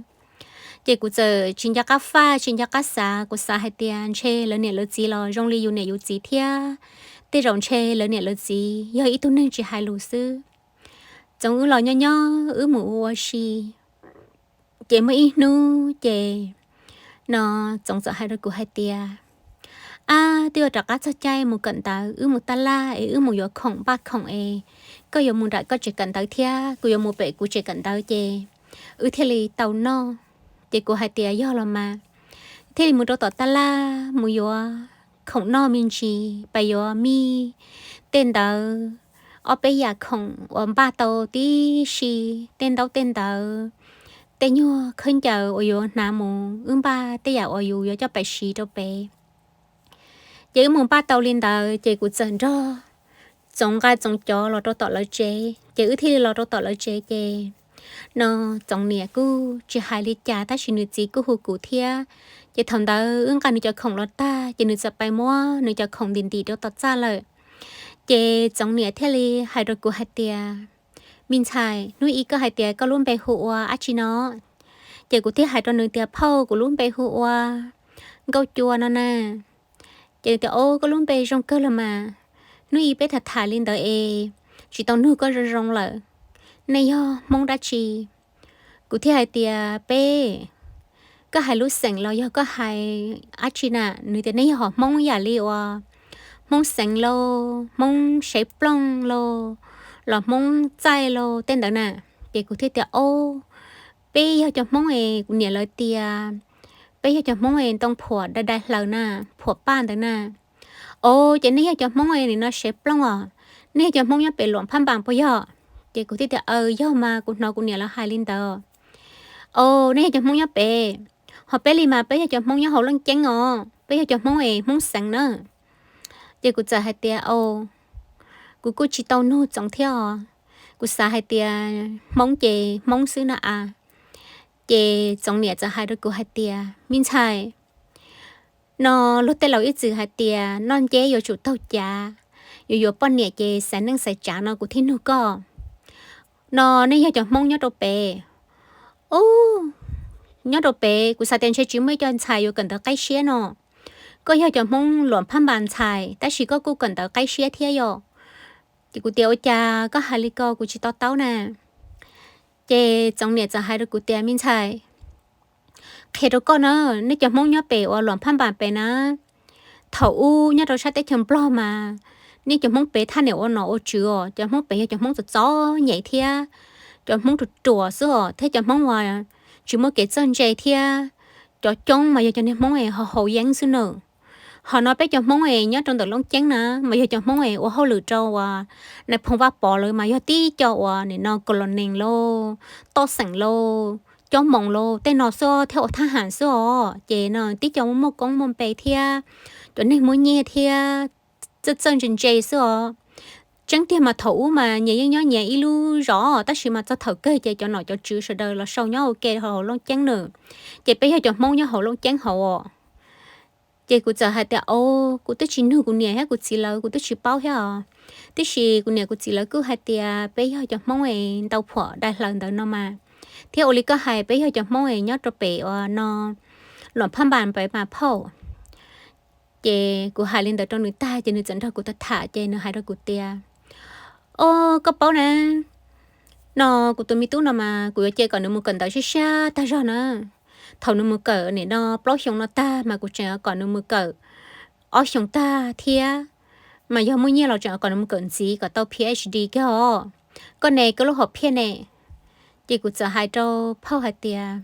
Ces kuv txawm tsis nco qab faj tsis nco qab xav, kuv xav hais tias ntshe lawv niam lawv txiv los zoo li yus niam yus txiv thiab, tej zaum ntshe lawv niam lawv txiv yog ib tug neeg tsis hais lus xwb. Txoov wb los nyob nyob wb mus ua ua si. Ces muaj ib hnub ces no Txoov txawm hais rau kuv hais tias, Ab, twb yuav rov qab txog caij mus kawm ntawv, wb mus tab laj es wb mus yuav khoom npaj khoom es koj yuav mus nram koj tsev kawm ntawv thiab kuv yuav mus pem kuv tsev kawm ntawv ces wb thiaj li tau noj. Ces kuv hais tias, Yog los mas. Thiaj li mus rau tom tab laj mus yuav khoom noj me ntsis, pais yuav mij, tej ntawd, ob peb yam khoom uas npaj tau tib si, tej ntaub tej ntawv, tej nyuag khaub ncaws uas yuav hnav mus, wb npaj tej yam uas yus yuav coj pais siv rau pem. Ces wb mus npaj tau li ntawd ces kuv txawm nrog Txoov nqa Txoov cov los rau tom lawv tsev, ces wb thiaj li los rau tom lawv tsev ces no Txoov niam kuj tsis hais li cas tab sis nws txiv kuj hu kuv thiab. Ces thaum ntawd wb nqa nws cov khoom los tag ces nws txawm pais muab nws cov khoom ntim ntim rau tom txaj lawm. Ces Txoov niam thiaj li hais rau kuv hais tias, Me ntxhais, hnub ib koj hais tias koj lub npe hu ua dab tsi no? Ces kuv thiaj hais rau nws tias, Phauj, kuv lub npe hu ua Nkauj Cua no na. Ces nws tias, Ob, koj lub npe zoo kawg los mas. Hnub ib peb tham tham li ntawd es tsis tau nug koj zoo zoo lawm. Nej yog Hmoob dab tsi? Kuv thiaj hais tias, Peb, koj hais lub xeem los yog koj hais dab tsi na? Nws tias, Nej yog hom Hmoob yam li uas Hmoob Xeev lauj, Hmoob Sev Plooj lauj, los Hmoob Txaij lauj, tej ntawd na. Ces kuv thiaj tias, Ob, peb yog cov Hmoob es kuv niam lawv tias peb yog cov Hmoob es ntoo phuam dai dai hlaws na, phuam paj ntawd na. Ob, ces nej yog cov Hmoob es nim no Sev Plooj os, nej yog cov Hmoob nyob pem Luam Phab Npas puas yog? Ces kuv thiaj tias, Aws, yog mas, kuv hnov kuv niam lawv hais li ntawd. Ob, nej yog cov Hmoob nyob pem, ho peb li mas peb yog cov Hmoob nyob hauv Looj Ceeb os, peb yog cov Hmoob es Hmoob Xeev na. Ces kuv txawm hais tias, Ob, kuv kuj tsis tau nug Txoov thiab os, kuv xav hais tias Hmoob ces Hmoob xwb na a. Ces Txoov niam txawm hais rau kuv hais tias, Me ntxhais, no luag tej laus ib txwm hais tias noj nceb yuav tsum taug cav, yuav yuav poj niam ces xaiv neej xaiv tsav no kuv thiaj nug koj. No nej yog cov Hmoob nyob rau pem? Ub, nyob rau pem, kuv xav tias ntshe tsis muaj ib co ntxhais yuav kawm ntawv qib siab no. koj yog cov Hmoob Luam Phab Npas ntxhais tab sis koj kuj kawm ntawv qaib siab thiab yom. Ces kuv tias ua cas koj hais li ko kuv tsis to taub na. Ces Txoov niam txawm hais rau kuv tias me ntxhais, qhia rau koj na, nej cov Hmoob nyob pem uas Luam Phab Npas pem na, thaum ub nyob rau sab teb chaws Nplog mas nej cov Hmoob pem thaj niam ua nom ua tswv os, cov Hmoob pem yog cov Hmoob txom txom nyem thiab cov Hmoob ruam ruam xwb os, thiab cov Hmoob uas tsis muaj kev txawj ntse thiab cov coob mas yog cov niag Hmoob es haus haus yeeb xwb na. Ho no peb cov Hmoob es nyob rau ntawm Looj Ceeb na mas yog cov Hmoob es ua hauj lwm rau uas nais phoo Vaj Pov lawv mas yog tib co uas nim no Kaus Los Nees lauj, Toj Xeem lauj, Cob Moos lauj, tej no xwb thiab ua thab ham xwb os. Ces no tib co muaj koob muaj npe thiab cov neeg muaj nyiaj thiab txawj txawj ntse ntse xwb os. Tseeb tiag mas thaum ub mas nyias yeej nyob nyias ib lub zos tab sis mas txog thaum kawg ces cov nom cov tswv sawv daws los sau nyob ua ke hauv Looj Ceeb na. Ces peb yog cov Hmoob nyob hauv Looj Ceeb hauv os. Ces kuv txawm hais tias, o, kuv twb tsis nug kuv niam thiab kuv txiv lawv, kuv twb tsis paub thiab os. Tiam sis kuv niam kuv txiv lawv kuj hais tias peb yog cov Hmoob es ntau phuam dai hlaws ntawd no mas, thiab ua li koj hais peb yog cov Hmoob es nyob rau pem uas no Luam Phab Npas pem mas phauj. Ces kuv hais li ntawd rau nws tag ces nws txawm nrog kuv tham tham ces nws hais rau kuv tias, o, koj paub na, no kuv tus me tub no mas kuv yuav cia kom nws mus kawm ntawv siab siab tag zog na. Thaum nws mus kawm nim no plaub xyoo no tag mas kuv tseem kom nws mus kawm ob xyoo tag thiab, mas yog muaj nyiaj los tseem kom nws mus kawm ntxiv kom tau PhD kiag os. Koj ne, koj lub hom phiaj ne? Ces kuv txawm hais rau phauj hais tias,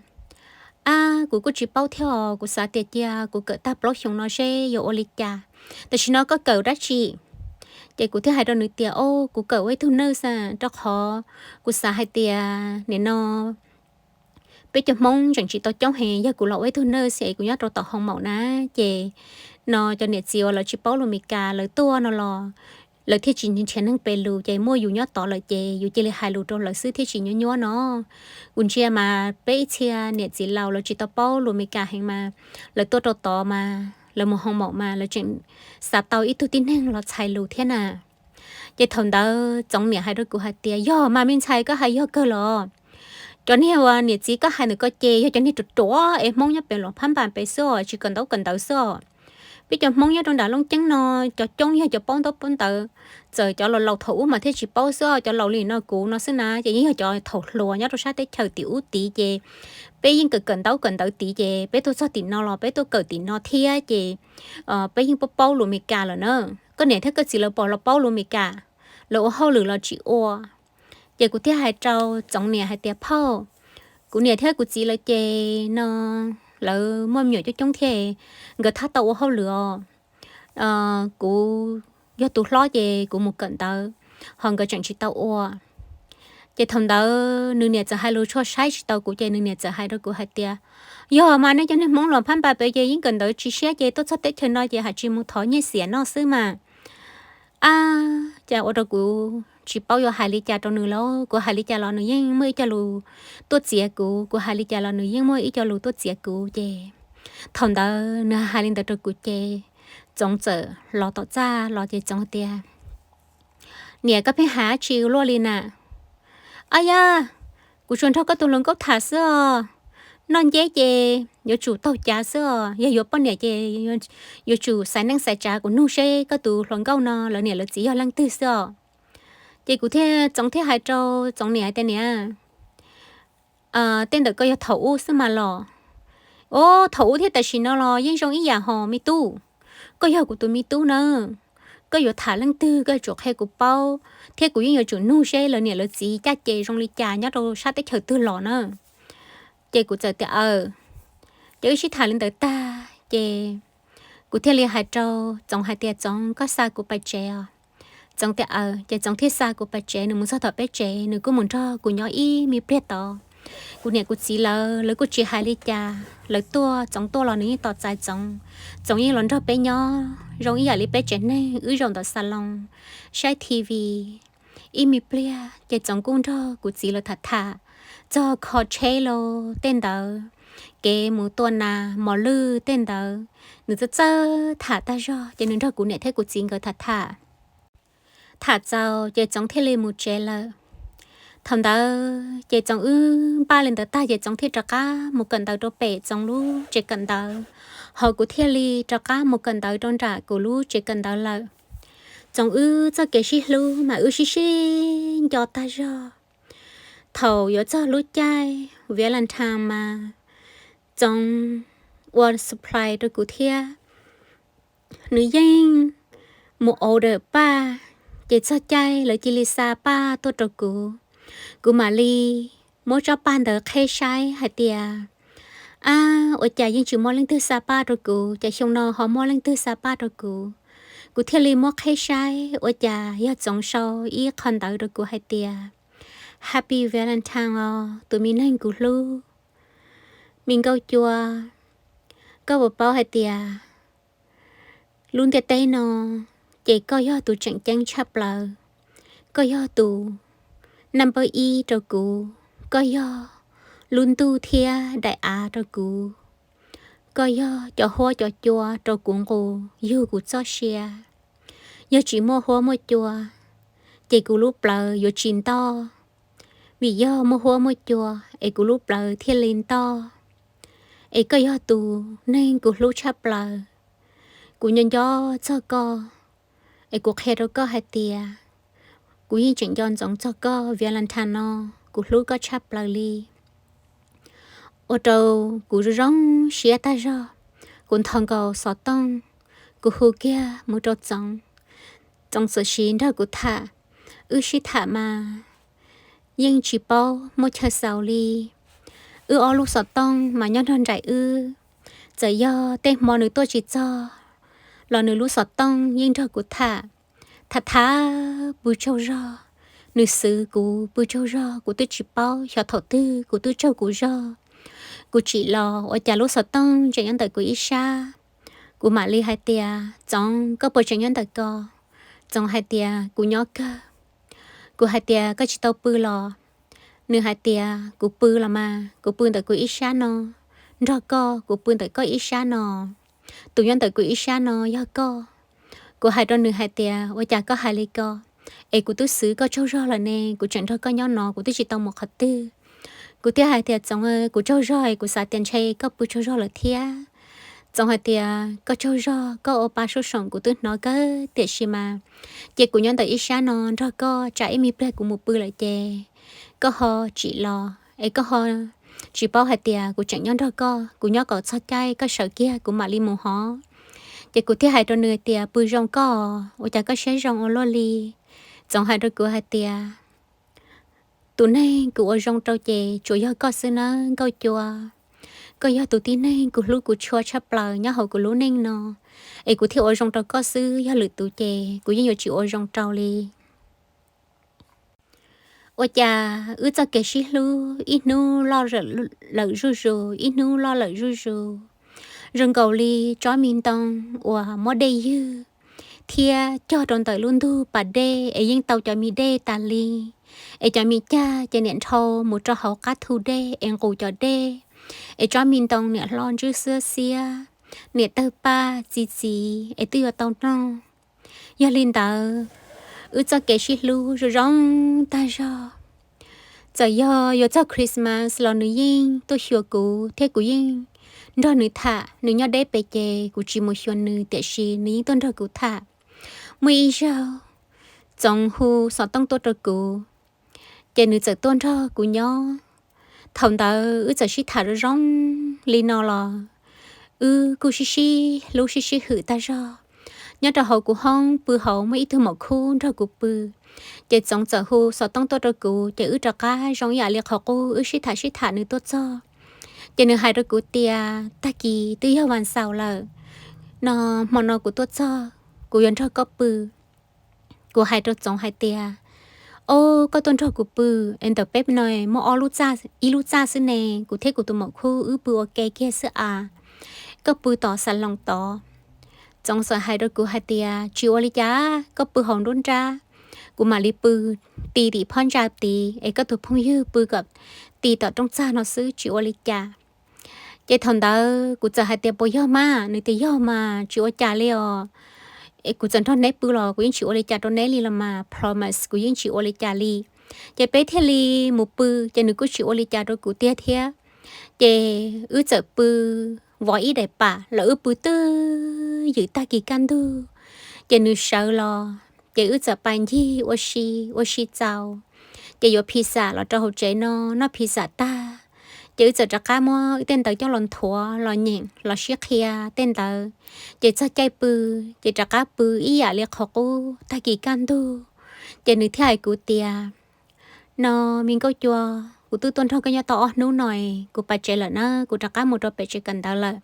ab, kuv kuj tsis paub thiab os, kuv xav tias cia kuv kawm tag plaub xyoo no seb yuav ua li cas. Tam sim no koj kawm dab tsi? Ces kuv thiaj hais rau nws tias, o, kuv kawm ua ib tug nurse xwb rau qhov kuv xav hais tias nim no peb cov Hmoob tseem tsis tau coob heev, yog kuv los ua ib tug nurse es kuv nyob rau tom hoo maum na, ces no cov niam txiv uas lawv tsis paub lus Meskas lawv tuaj no los lawv thiaj tsis nrhiav neeg pe lus, ces muaj yus nyob tod lawm ces yus cia li hais lus rau lawv xwb thiaj tsis nyuab nyuab no. Kuv ntsia mas peb ib txhia niam txiv laus lawv tsis tau paub lus Meskas heev mas lawv tuaj rau tod mas lawv mus hoo maum mas lawv tseem xav tau ib tug tib neeg los txhais lus thiab na. Ces thaum ntawd Txoov niam hais rau kuv hais tias, yog mas me ntxhais, koj hais yog kawg los. Cov niag uas niam txiv koj hais ntawm ko ces yog cov niag ruam ruam es Hmoob nyob pem Luam Phab Npas pem xwb os, tsis kawm ntaub kawm ntawv xwb os. Peb cov Hmoob nyob rau nram Looj Ceeb no cov coob yog cov paub ntaub paub ntawv, txawm cov laus laus thaum ub mas thiaj tsis paub xwb os, cov laus li no kuv no xwb na ces yeej yog cov thaum hluas nyob rau sab teb chaws tim ub tid ces peb yeej kawm kawm ntaub kawm ntawv tid ces peb tuaj txog tim no los peb tuaj kawm tim no thiab ces peb yeej paub paub lus Meskas lawm na. Koj niam thiab koj txiv lawv puas los paub lus Meskas, lawv ua hauj lwm los tsis ua? Ces kuv thiaj hais rau Txoov niam hais tias, phauj, kuv niam thiab kuv txiv lawv ces no lawv muaj me nyuam coob coob thiab, nkawd thab tau ua hauj lwm os. Kuv yog tus hlob ces kuv mus kawm ntawv, ho nkawd tseem tsis tau ua. Ces thaum ntawd nws niam txawm hais lus tshua saib tsis tau kuv ces nws niam txawm hais rau kuv hais tias, yog mas nej cov niag Hmoob Luam Phab Npas pem ces yeej kawm ntawv tsis siab ces tuaj txog teb chaws no ces haj tsis mus thov nyiaj xiam noj xwb mas. Ab, cas ua rau kuv tsis paub yuav hais li cas rau nws lauj, kuv hais li cas los nws yeej muaj ib co lus tuaj txiav kuv, kuv hais li cas los nws yeej muaj ib co lus tuaj txiav kuv ces thaum ntawd nws hais li ntawd rau kuv ces Txoov txawm los tom txaj los ces Txoov tias, niam, koj pheej hais dab tsi ua luaj li na? Ab yaj, kuv tsuas nrog koj tus hluas nkauj tham xwb os. Noj nceb ces yuav tsum taug cav xwb os, yog yuav poj niam ces yuav tsum xaiv neej xaiv tsav, kuv nug seb koj tus hluas nkauj no lawv niam lawv txiv yog leej twg xwb os. Ces kuv thiaj, Txoov thiaj hais rau Txoov niam hais tias, niam, tej ntawm ko yog thaum ub xwb mas los. Os, thaum ub thiab tam sim no los yeej zoo ib yam hos me tub. Koj yog kuv tus me tub na, koj yuav tham leej twg koj yuav tsum qhia kuv paub, thiab kuv yeej yuav tsum nug seb lawv niam lawv txiv caj ces zoo li cas nyob rau sab teb chaws twg los na. Ces kuv txawm tias, aw. Ces wb sib tham li ntawd tag ces kuv thiaj li hais rau Txoov hais tias, Txoov, koj xa kuv pais tsev os. Txoov tias, aw. Ces Txoov thiaj xa kuv pais tsev, nws mus txog tom peb tsev nws kuj mus nrog kuv nyob ib me pliag tod. Kuv niam kuv txiv lawv, lawv kuj tsis hais li cas, lawv tuaj, Txoov tuaj los nws yeej tos txais Txoov. Txoov yeej los nrog peb nyob zoo ib yam li peb tsev neeg, wb zaum ntawm xas loos saib T V. Ib me pliag ces Txoov kuj nrog kuv txiv lawv tham tham txog kho tsheb los tej ntawd, kev mus tua nas mos lwj tej ntawd, nws txawj txawj tham tag zog ces nws nrog kuv niam thiab kuv txiv nkawd tham tham. Tham txaus ces Txoov thiaj li mus tsev lawm. Thaum ntawd ces Txoov wb npaj li ntawd tag ces Txoov thiaj rov qab mus kawm ntawv rau pem Txoov lub tsev kawm ntawv. hos kuv thiaj li rov qab mus kawm ntawv rau nram kuv lub tsev kawm ntawv lawm. Txoov wb txoj kev sib hlub mas wb sib sib nco tag zog. Thaum yuav txog lub caij Valentine mas Txoov ua supply rau kuv thiab. Nws yeej mus order paj, ces txog caij lawv cia li xa paj tuaj rau kuv. Kuv mam li muab tsob paj ntawd qheb saib hais tias, ab, ua cas yeej tsis muaj leej twg xa paj rau kuv, cas xyoo no ho muaj leej twg xa paj rau kuv. Kuv thiaj li muab qheb saib ua cas yog Txoov sau ib qho ntawv rau kuv hais tias, Happy Valentine os tus me neeg kuv hlub. Me nkauj cua, koj puas paub hais tias lub ntiaj teb no ces koj yog tus tseem ceeb tshaj plaws. Koj yog tus naj npawb ib rau kuv, koj yog lub ntuj thiab daim av rau kuv, koj yog cov huab cov cua rau kuv nqus yug kuv txoj sia. Yog tsis muaj huab muaj cua, ces kuv lub plawv yuav tsis ntoj, vim yog muaj huab muaj cua es kuv lub plawv thiaj li ntoj. Es koj yog tus neeg kuv hlub tshaj plaws. Kuv nco nco txog koj, es kuv qhia rau koj hais tias kuv yeej tseem nco ntsoov txog koj Valentine no, kuv hlub koj tshaj plaws li. Ua rau kuv zoo zoo siab tag zog, kuv nthos nkaus xov tooj, kuv hu kiag mus rau Txoov. Txoov txawm siv nrog kuv tham, wb sib tham mas yeej tsis paub muaj chaw xaus li. Wb ob lub xov tooj mas nyob nrog nraim wb, txawm yog tej hmo nws tuaj tsis txog los nws lub xov tooj yeej nrog kuv tham. Tham tham pw tsaug zog, nws xwv kuv pw tsaug zog, kuv twb tsis paub xyov thaum twg kuv twb tsaug kuv zog. Kuv tsim los ua cas lub xov tooj tseem nyob ntawm kuv ib sab. Kuv mam li hais tias, Txoov, koj puas tseem nyob ntawm ko? Txoov hais tias, Kuv nyob kawg. Kuv hais tias, Koj tsis tau pw los? Nws hais tias, Kuv pw los mas, kuv pw ntawm kuv ib sab no nrog koj, kuv pw ntawm koj ib sab no. Tus nyob ntawm kuv ib sab no yog koj. Kuv hais rau nws hais tias, Ua cas koj hais li ko? Es kuv twb xwv koj tsaug zog lawm ne, kuv tseem nrog koj nyob no, kuv twb tsis tau mus qhov twg. Kuv thiaj hais tias, Txoov, kuv tsaug zog es kuv xav tias ntshe koj pw tsaug zog lawm thiab. Txoov hais tias, Koj tsaug zog, koj ua pa sub soom kuv twb hnov kawg, tiam sis mas ces kuv nyob ntawm ib sab no nrog koj, tsam ib me pliag kuv mus pw lawm ces koj ho tsim los es koj ho tsis paub hais tias kuv tseem nyob nrog koj, kuv nyob kom txog caij koj sawv kiag kuv mam li mus hov. Ces kuv thiaj hais rau nws tias, Pw zoo koj, ua cas koj siab zoo ua luaj li? Txoov hais rau kuv hais tias, Tus neeg kuv ua zoo rau ces tsuas yog koj xwb nawb Nkauj Cua. Koj yog tus tib neeg kuv hlub kuv tshua tshaj plaws nyob hauv kuv lub neej no, es kuv thiaj ua zoo rau koj xwb, yog lwm tus ces kuv yeej yuav tsis ua zoo rau li. Ua cas wb txoj kev sib hlub ib hnub loj lawm zuj zus, ib hnub loj lawm zuj zus, zoo nkaus li tsob me ntoo uas muab dej ywg thiab cog rau ntawm lub ntug pas dej es yeej tau cov me dej tas li, es cov me cag ces niam nrhau mus rau hauv qab thu dej es nqus cov dej, es tsob me ntoo niam hlo ntswb xiab xiab, niam tawg paj txi txiv es twb yuav tau noj. Yog li ntawd, wb txoj kev sib hlub zoo zoo tag zog. Txawm yog yuav txog Christmas los nws yeej tuaj xyuas kuv thiab kuv yeej nrog nws tham. Nws nyob deb pes ces kuv tsis mus xyuas nws, tiam sis nws yeej tuaj nrog kuv tham. Muaj ib zaug, Txoov hu xov tooj tuaj rau kuv, ces nws txawm tuaj nrog kuv nyob. Thaum ntawd wb txawm sib tham zoo zoo li no los wb kuj sib sib hlub sib sib hwm tag zog. Nyob rau hauv kuv hoob pw hauv muaj ib tug maum khub nrog kuv pw, ces Txoov txawm hu xov tooj tuaj rau kuv, ces wb rov qab zoo ib yam li qhov qub, wb sib tham sib tham nws tuaj txog. Ces nws hais rau kuv tias, Tag kis twb yog vas xaus lawm no, hmo no kuv tuaj txog, kuv yuav nrog koj pw. Kuv hais rau Txoov hais tias, Ob, koj tuaj nrog kuv pw es ntawm peb no muaj ob lub txaj, ib lub txaj xwb ne, kuv thiab kuv tus maum khub wb pw ua ke kiag xwb as. Koj pw tom xas loos tod. Txoov txawm hais rau kuv hais tias, Tsis ua li cas, koj pw hauv nruab nrab, kuv mam li pw ti tim phab ntsa tid, es koj tus phooj ywg pw kom ti tom rooj txag no xwb, tsis ua li cas. Ces thaum ntawd kuv txawm hais tias, Puas yog mas? Nws tias, Yog mas, tsis ua cas li os. Es kuv txawm nrog neb pw los kuv yeej tsis ua li cas rau neb li los mas, promise kuv yeej tsis ua li cas li. Ces peb thiaj li mus pw, ces nws kuj tsis ua li cas rau kuv tiag thiab. Ces wb txawm pw vov ib daim pam los wb pw twj ywm tag kis kaj ntug. Ces nws sawv los ces wb txawm pais ncig ua si ua si txaus, ces yuav phis xam los rau hauv tsev no, noj phis xam tag ces wb txawm rov qab muab wb tej ntawv coj los nthuav los nyeem los sib qhia tej ntawd. Ces txog caij pw ces rov qab pw ib yam li qhov qub tag kis kaj ntug. Ces nws thiaj hais kuv tias, no, me Nkauj Cua, kuv twb tuaj nrog koj nyob tau ob hnub no, kuv pais tsev lawm na, kuv rov qab mus rau pem tsev kawm ntawv lawm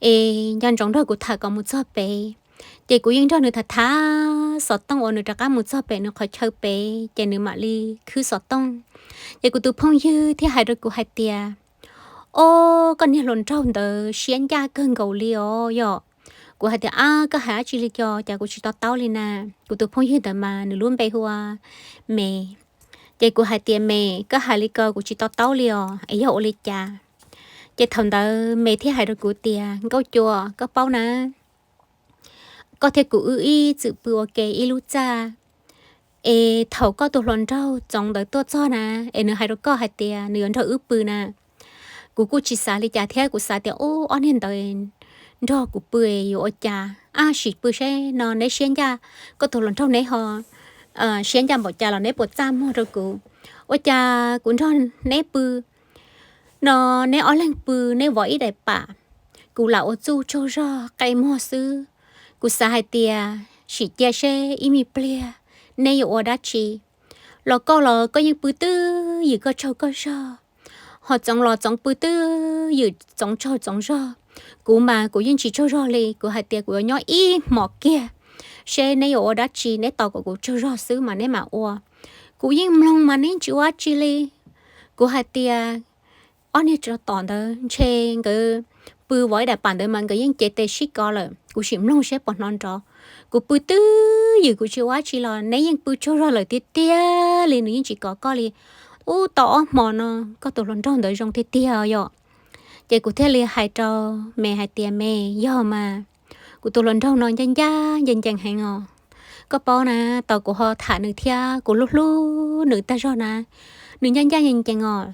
es nco ntsoov nrog kuv tham kom mus txog pem. Ces kuv yeej nrog nws tham tham xov tooj uas nws rov qab mus txog pem nws qhov chaw pem ces nws mam li khwb xov tooj. Ces kuv tus phooj ywg thiaj hais rau kuv hais tias, o, koj niag hluas nraug ntawd siab ncaj kawg nkaus li os yom. Kuv hais tias, ab, koj hais dab tsi li ko, cas kuv tsis to taub li na. Kuv tus phooj ywg ntawd mas nws lub npe hu ua Me. Ces kuv hais tias, Me, koj hais li ko kuv tsis to taub li os, es yog ua li cas? Ces thaum ntawd Me thiaj hais rau kuv tias, Nkauj Cua, koj paub na, koj thiab kuv wb ib txwm pw ua ke ib lub txaj, es thaum koj tus hluas nraug Txoov ntawd tuaj txog na, es nws hais rau koj hais tias nws yuav nrog wb pw na, kuv kuj tsis xav li cas thiab, kuv xav tias, ub, ob niag ntawd nrog kuv pw yuav ua cas, ab, sim pw seb no neb siab ncaj, koj tus hluas nraug neb ho siab ncaj npaum cas los neb puas txaj muag rau kuv. Ua cas kuv nrog neb pw no, neb ob leeg pw, neb vov ib daim pam, kuv lam ua txuj tsaug zog qe muag xwb. Kuv xav hais tias sim cia seb ib me pliag neb yuav ua dab tsi. Los koj los koj yeej pw twj ywm koj tsaug koj zog, ho Txoov los Txoov pw twj ywm Txoov tsaug Txoov zog. Kuv mas kuv yeej tsis tsaug zog li, kuv hais tias kuv yuav nyob ib hmos kiag seb neb yuav ua dab tsi, neb tos kom kuv tsaug zog xwb mas neb mam ua. Kuv yeej mloog mas neb yeej tsis ua dab tsi li. Kuv hais tias ob niag tsov tom ntawd ntshe nkawd pw vov ib daim pam ntawd mas nkawd yeej cev tes sib kov lawm, kuv sim mloog seb puas hnov nrov. Kuv pw twj ywm kuv tsis ua dab tsi los neb yeej pw tsaug zog lawm tiag tiag li, nws yeej tsis kov koj li. Ub, tau ob hmo no koj tus hluas nraug ntawd zoo tiag tiag yom. Ces kuv thiaj li hais rau Me hais tias, Me, yog mas, kuv tus hluas nraug no ncaj ncaj ncees ncees heev os. Koj paub na, tau kuv ho tham nws thiab kuv hlub hlub nws tag zog na, nws ncaj ncaj ncees ncees os.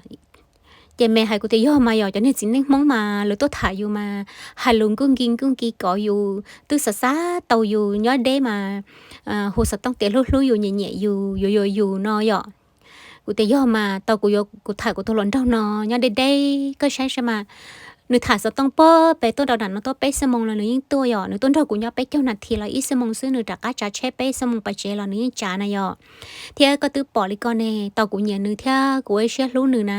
Ces Me hais kuv tias, yog mas, yog cov niag txiv neej Hmoob mas lawv tuaj tham yus mas hais lus nkuj nki nkuj nki kov yus, twb xav xav tau yus nyob deb mas hu xov tooj tias hlub hlub yus, nyiam nyiam yus, yuav yuav yus no yom. Kuv tias, yog mas, tau kuv yuav, kuv tham kuv tus hluas nraug no nyob deb deb, koj saib saib mas, nws tham xov tooj puag pem tuaj rau nram no tuaj peb xuab moos los nws yeej tuaj yom. Nws tuaj nrog kuv nyob peb caug nas this los ib xuab moos xwb, nws rov qab tsav tsheb peb xuab moos pais tsev los nws yeej tsav na yom. Thiab koj twb pom li ko ne, tau kuv nyiam nws thiab kuv ua ib siab hlub nws na,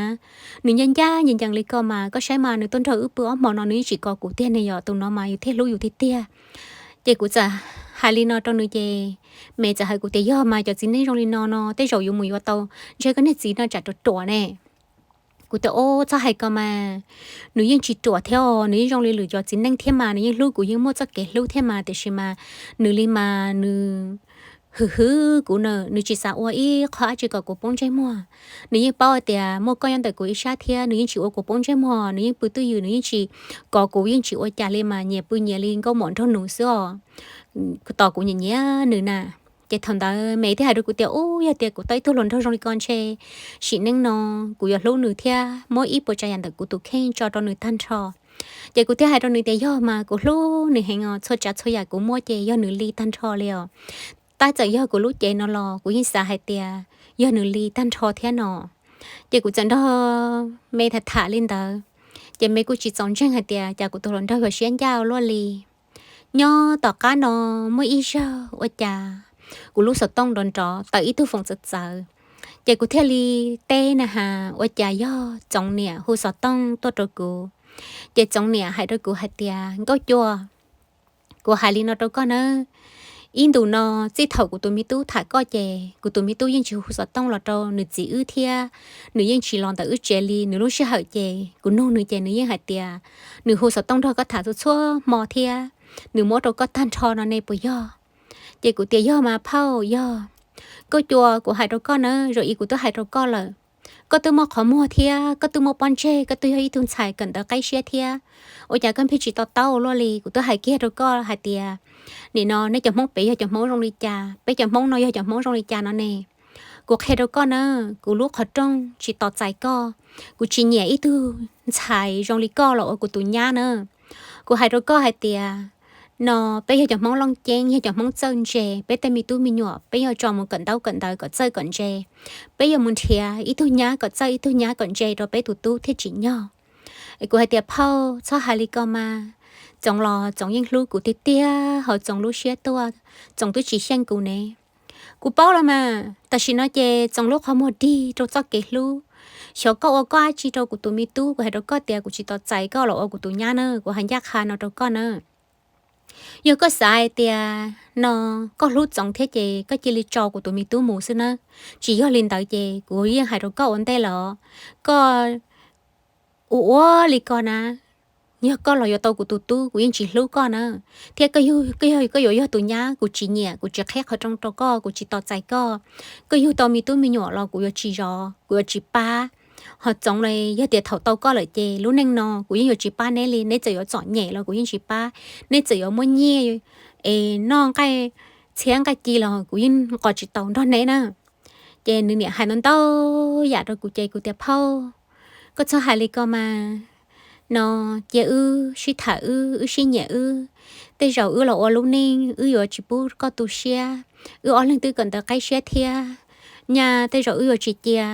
nws ncaj ncaj ncees ncees li ko mas koj saib mas, nws tuaj nrog wb pw ob hmo no nws yeej tsis kov kuv tiag ne yom, tus no mas yus thiaj hlub yus tiag tiag. Ces kuv txawm hais li no rau nws ces Me txawm hais kuv tias, yog mas, cov txiv neej zoo li no no tej zaum yuav mus yuav tau ntshe koj niag txiv no tsam ruam ruam ne. Kuv tias, ub, txhob hais ko mas, nws yeej tsis ruam thiab os, nws yeej zoo li lwm cov txiv neej thiab mas, nws yeej hlub kuv, yeej muaj txoj kev hlub thiab mas, tiam sis mas nws li mas nws hwm hwm kuv na, nws tsis xav ua ib qho dab tsi kom kuv poob ntsej muag. Nws yeej paub hais tias muaj koj nyob ntawm kuv ib sab thiab nws yeej tsis ua kuv poob ntsej muag, nws yeej pw twj ywm, nws yeej tsis kov kuv, yeej tsis ua cas li mas nyias pw nyias li nkauj muam nraug nus xwb os. Tos kuv nyiam nyiam nws na. Ces thaum ntawd Me thiaj hais rau kuv tias, ub, yog tias kuv tau ib tug hluas nraug zoo li ko ntshe sim neej no kuv yuav hlub nws thiab muab ib puas tsav yam ntawm kuv tus kheej tso rau nws tag nrho. Ces kuv thiaj hais rau nws tias, yog mas, kuv hlub nws heev os, txhua tsav txhua yam kuv muaj ces yog nws li tag nrho li os. Tab txawm yog kuv lub cev no los kuv yeej xav hais tias yog nws li tag nrho thiab no. Ces kuv txawm nrog Me tham tham li ntawd, ces Me kuj tsis txaus ntseeg hais tias cas kuv tus hluas nraug yuav siab ncaj ua luaj li. Nyob tom qab no muaj ib zaug ua cas kuv lub xov tooj nrov nrov tawm ib tug foom txawv txawv, ces kuv thiaj li teb na has ua cas yog Txoov niam hu xov tooj tuaj rau kuv. Ces Txoov niam hais rau kuv hais tias, Nkauj Cua, kuv hais li no rau koj nawb, ib ntus no txij thaum kuv tus me tub tham koj ces kuv tus me tub yeej tsis hu xov tooj los rau nws txiv wb thiab nws yeej tsis los ntawm wb tsev li. Nws lub sij hawm ces kuv nug nws ces nws yeej hais tias nws hu xov tooj nrog koj tham txhua txhua hmo thiab nws muab rau koj tag nrho no ne puas yog? Ces kuv tias, yog mas phauj, yog. Nkauj Cua, kuv hais rau koj nawb, zaum ib kuv twb hais rau koj lawm, koj twb muaj qhov muag thiab koj twb muaj pob ntseg, koj twb yog ib tug ntxhais kawm ntawv qib siab thiab, ua cas koj pheej tsis to taub ua luaj li? Kuv twb hais kiag rau koj hais tias nim no nej cov Hmoob pem yog cov Hmoob zoo li cas, peb cov Hmoob no yog cov Hmoob zoo li cas no ne. Kuv qhia rau koj na, kuv lub qhov rooj tsis tos txais koj. Kuv tsis nyiam ib tug ntxhais zoo li koj los ua kuv tus nyab na. Kuv hais rau koj hais tias, no peb yog cov Hmoob Looj Ceeb, yog cov Hmoob txawj ntse, peb tej me tub me nyuam peb yuav tso mus kawm ntaub kawm ntawv kom txawj kom ntse. Peb yuav mus nrhiav ib tug nyab kom txawj ib tug nyab kom ntse rau peb tus tub thiaj tsim nyog. Es kuv hais tias, phauj, txhob hais li ko mas, Txoov los Txoov yeej hlub kuv tiag tiag, ho Txoov lub siab tuaj, Txoov twb tsis xyeej kuv ne. Kuv paub los mas, tam sim no ces Txoov lub qhov muag dig rau txoj kev hlub. Xyov koj ua koj dab tsi rau kuv tus me tub, kuv hais rau koj tias kuv tsis tos txais koj los ua kuv tus nyab na, kuv hais ncaj qha no rau koj na. Yog koj xav hais tias no koj hlub Txoov thiab ces koj cia li tso kuv tus me tub mus xwb na. Tsis yog li ntawd ces kuv yeej hais rau koj ua ntej los, koj ua ua li ko na, yog koj los yuav tau kuv tus tub kuv yeej tsis hlub koj na. Thiab koj yug, koj yog, koj yuav yog tus nyab, kuv tsis nyiam, kuv tsis qheb qhov rooj rau koj, kuv tsis tos txais koj. Koj yug tau me tub me nyuam los kuv yuav tsis zov, kuv yuav tsis pab. Ho Txoov li, yog tias thaum tau koj lawm ces lub neej no kuv yeej yuav tsis pab neb li, neb txawm yuav txom nyem los kuv yeej tsis pab. Neb txawm yuav muaj nyiaj es noj nqaij txhiab nqaij ci los kuv yeej nqos tsis tau nrog neb na. Ces nws niam hais ntau ntau yam rau kuv ces kuv tias, phauj, koj txhob hais li ko mas, no cia wb sib tham wb, wb sib nyiam wb. Tej zaum wb los ua lub neej wb yuav tsis pub koj tu siab, wb ob leeg twb kawm ntawv qab siab thiab. Nyaj tej zaum wb yuav tsis cia,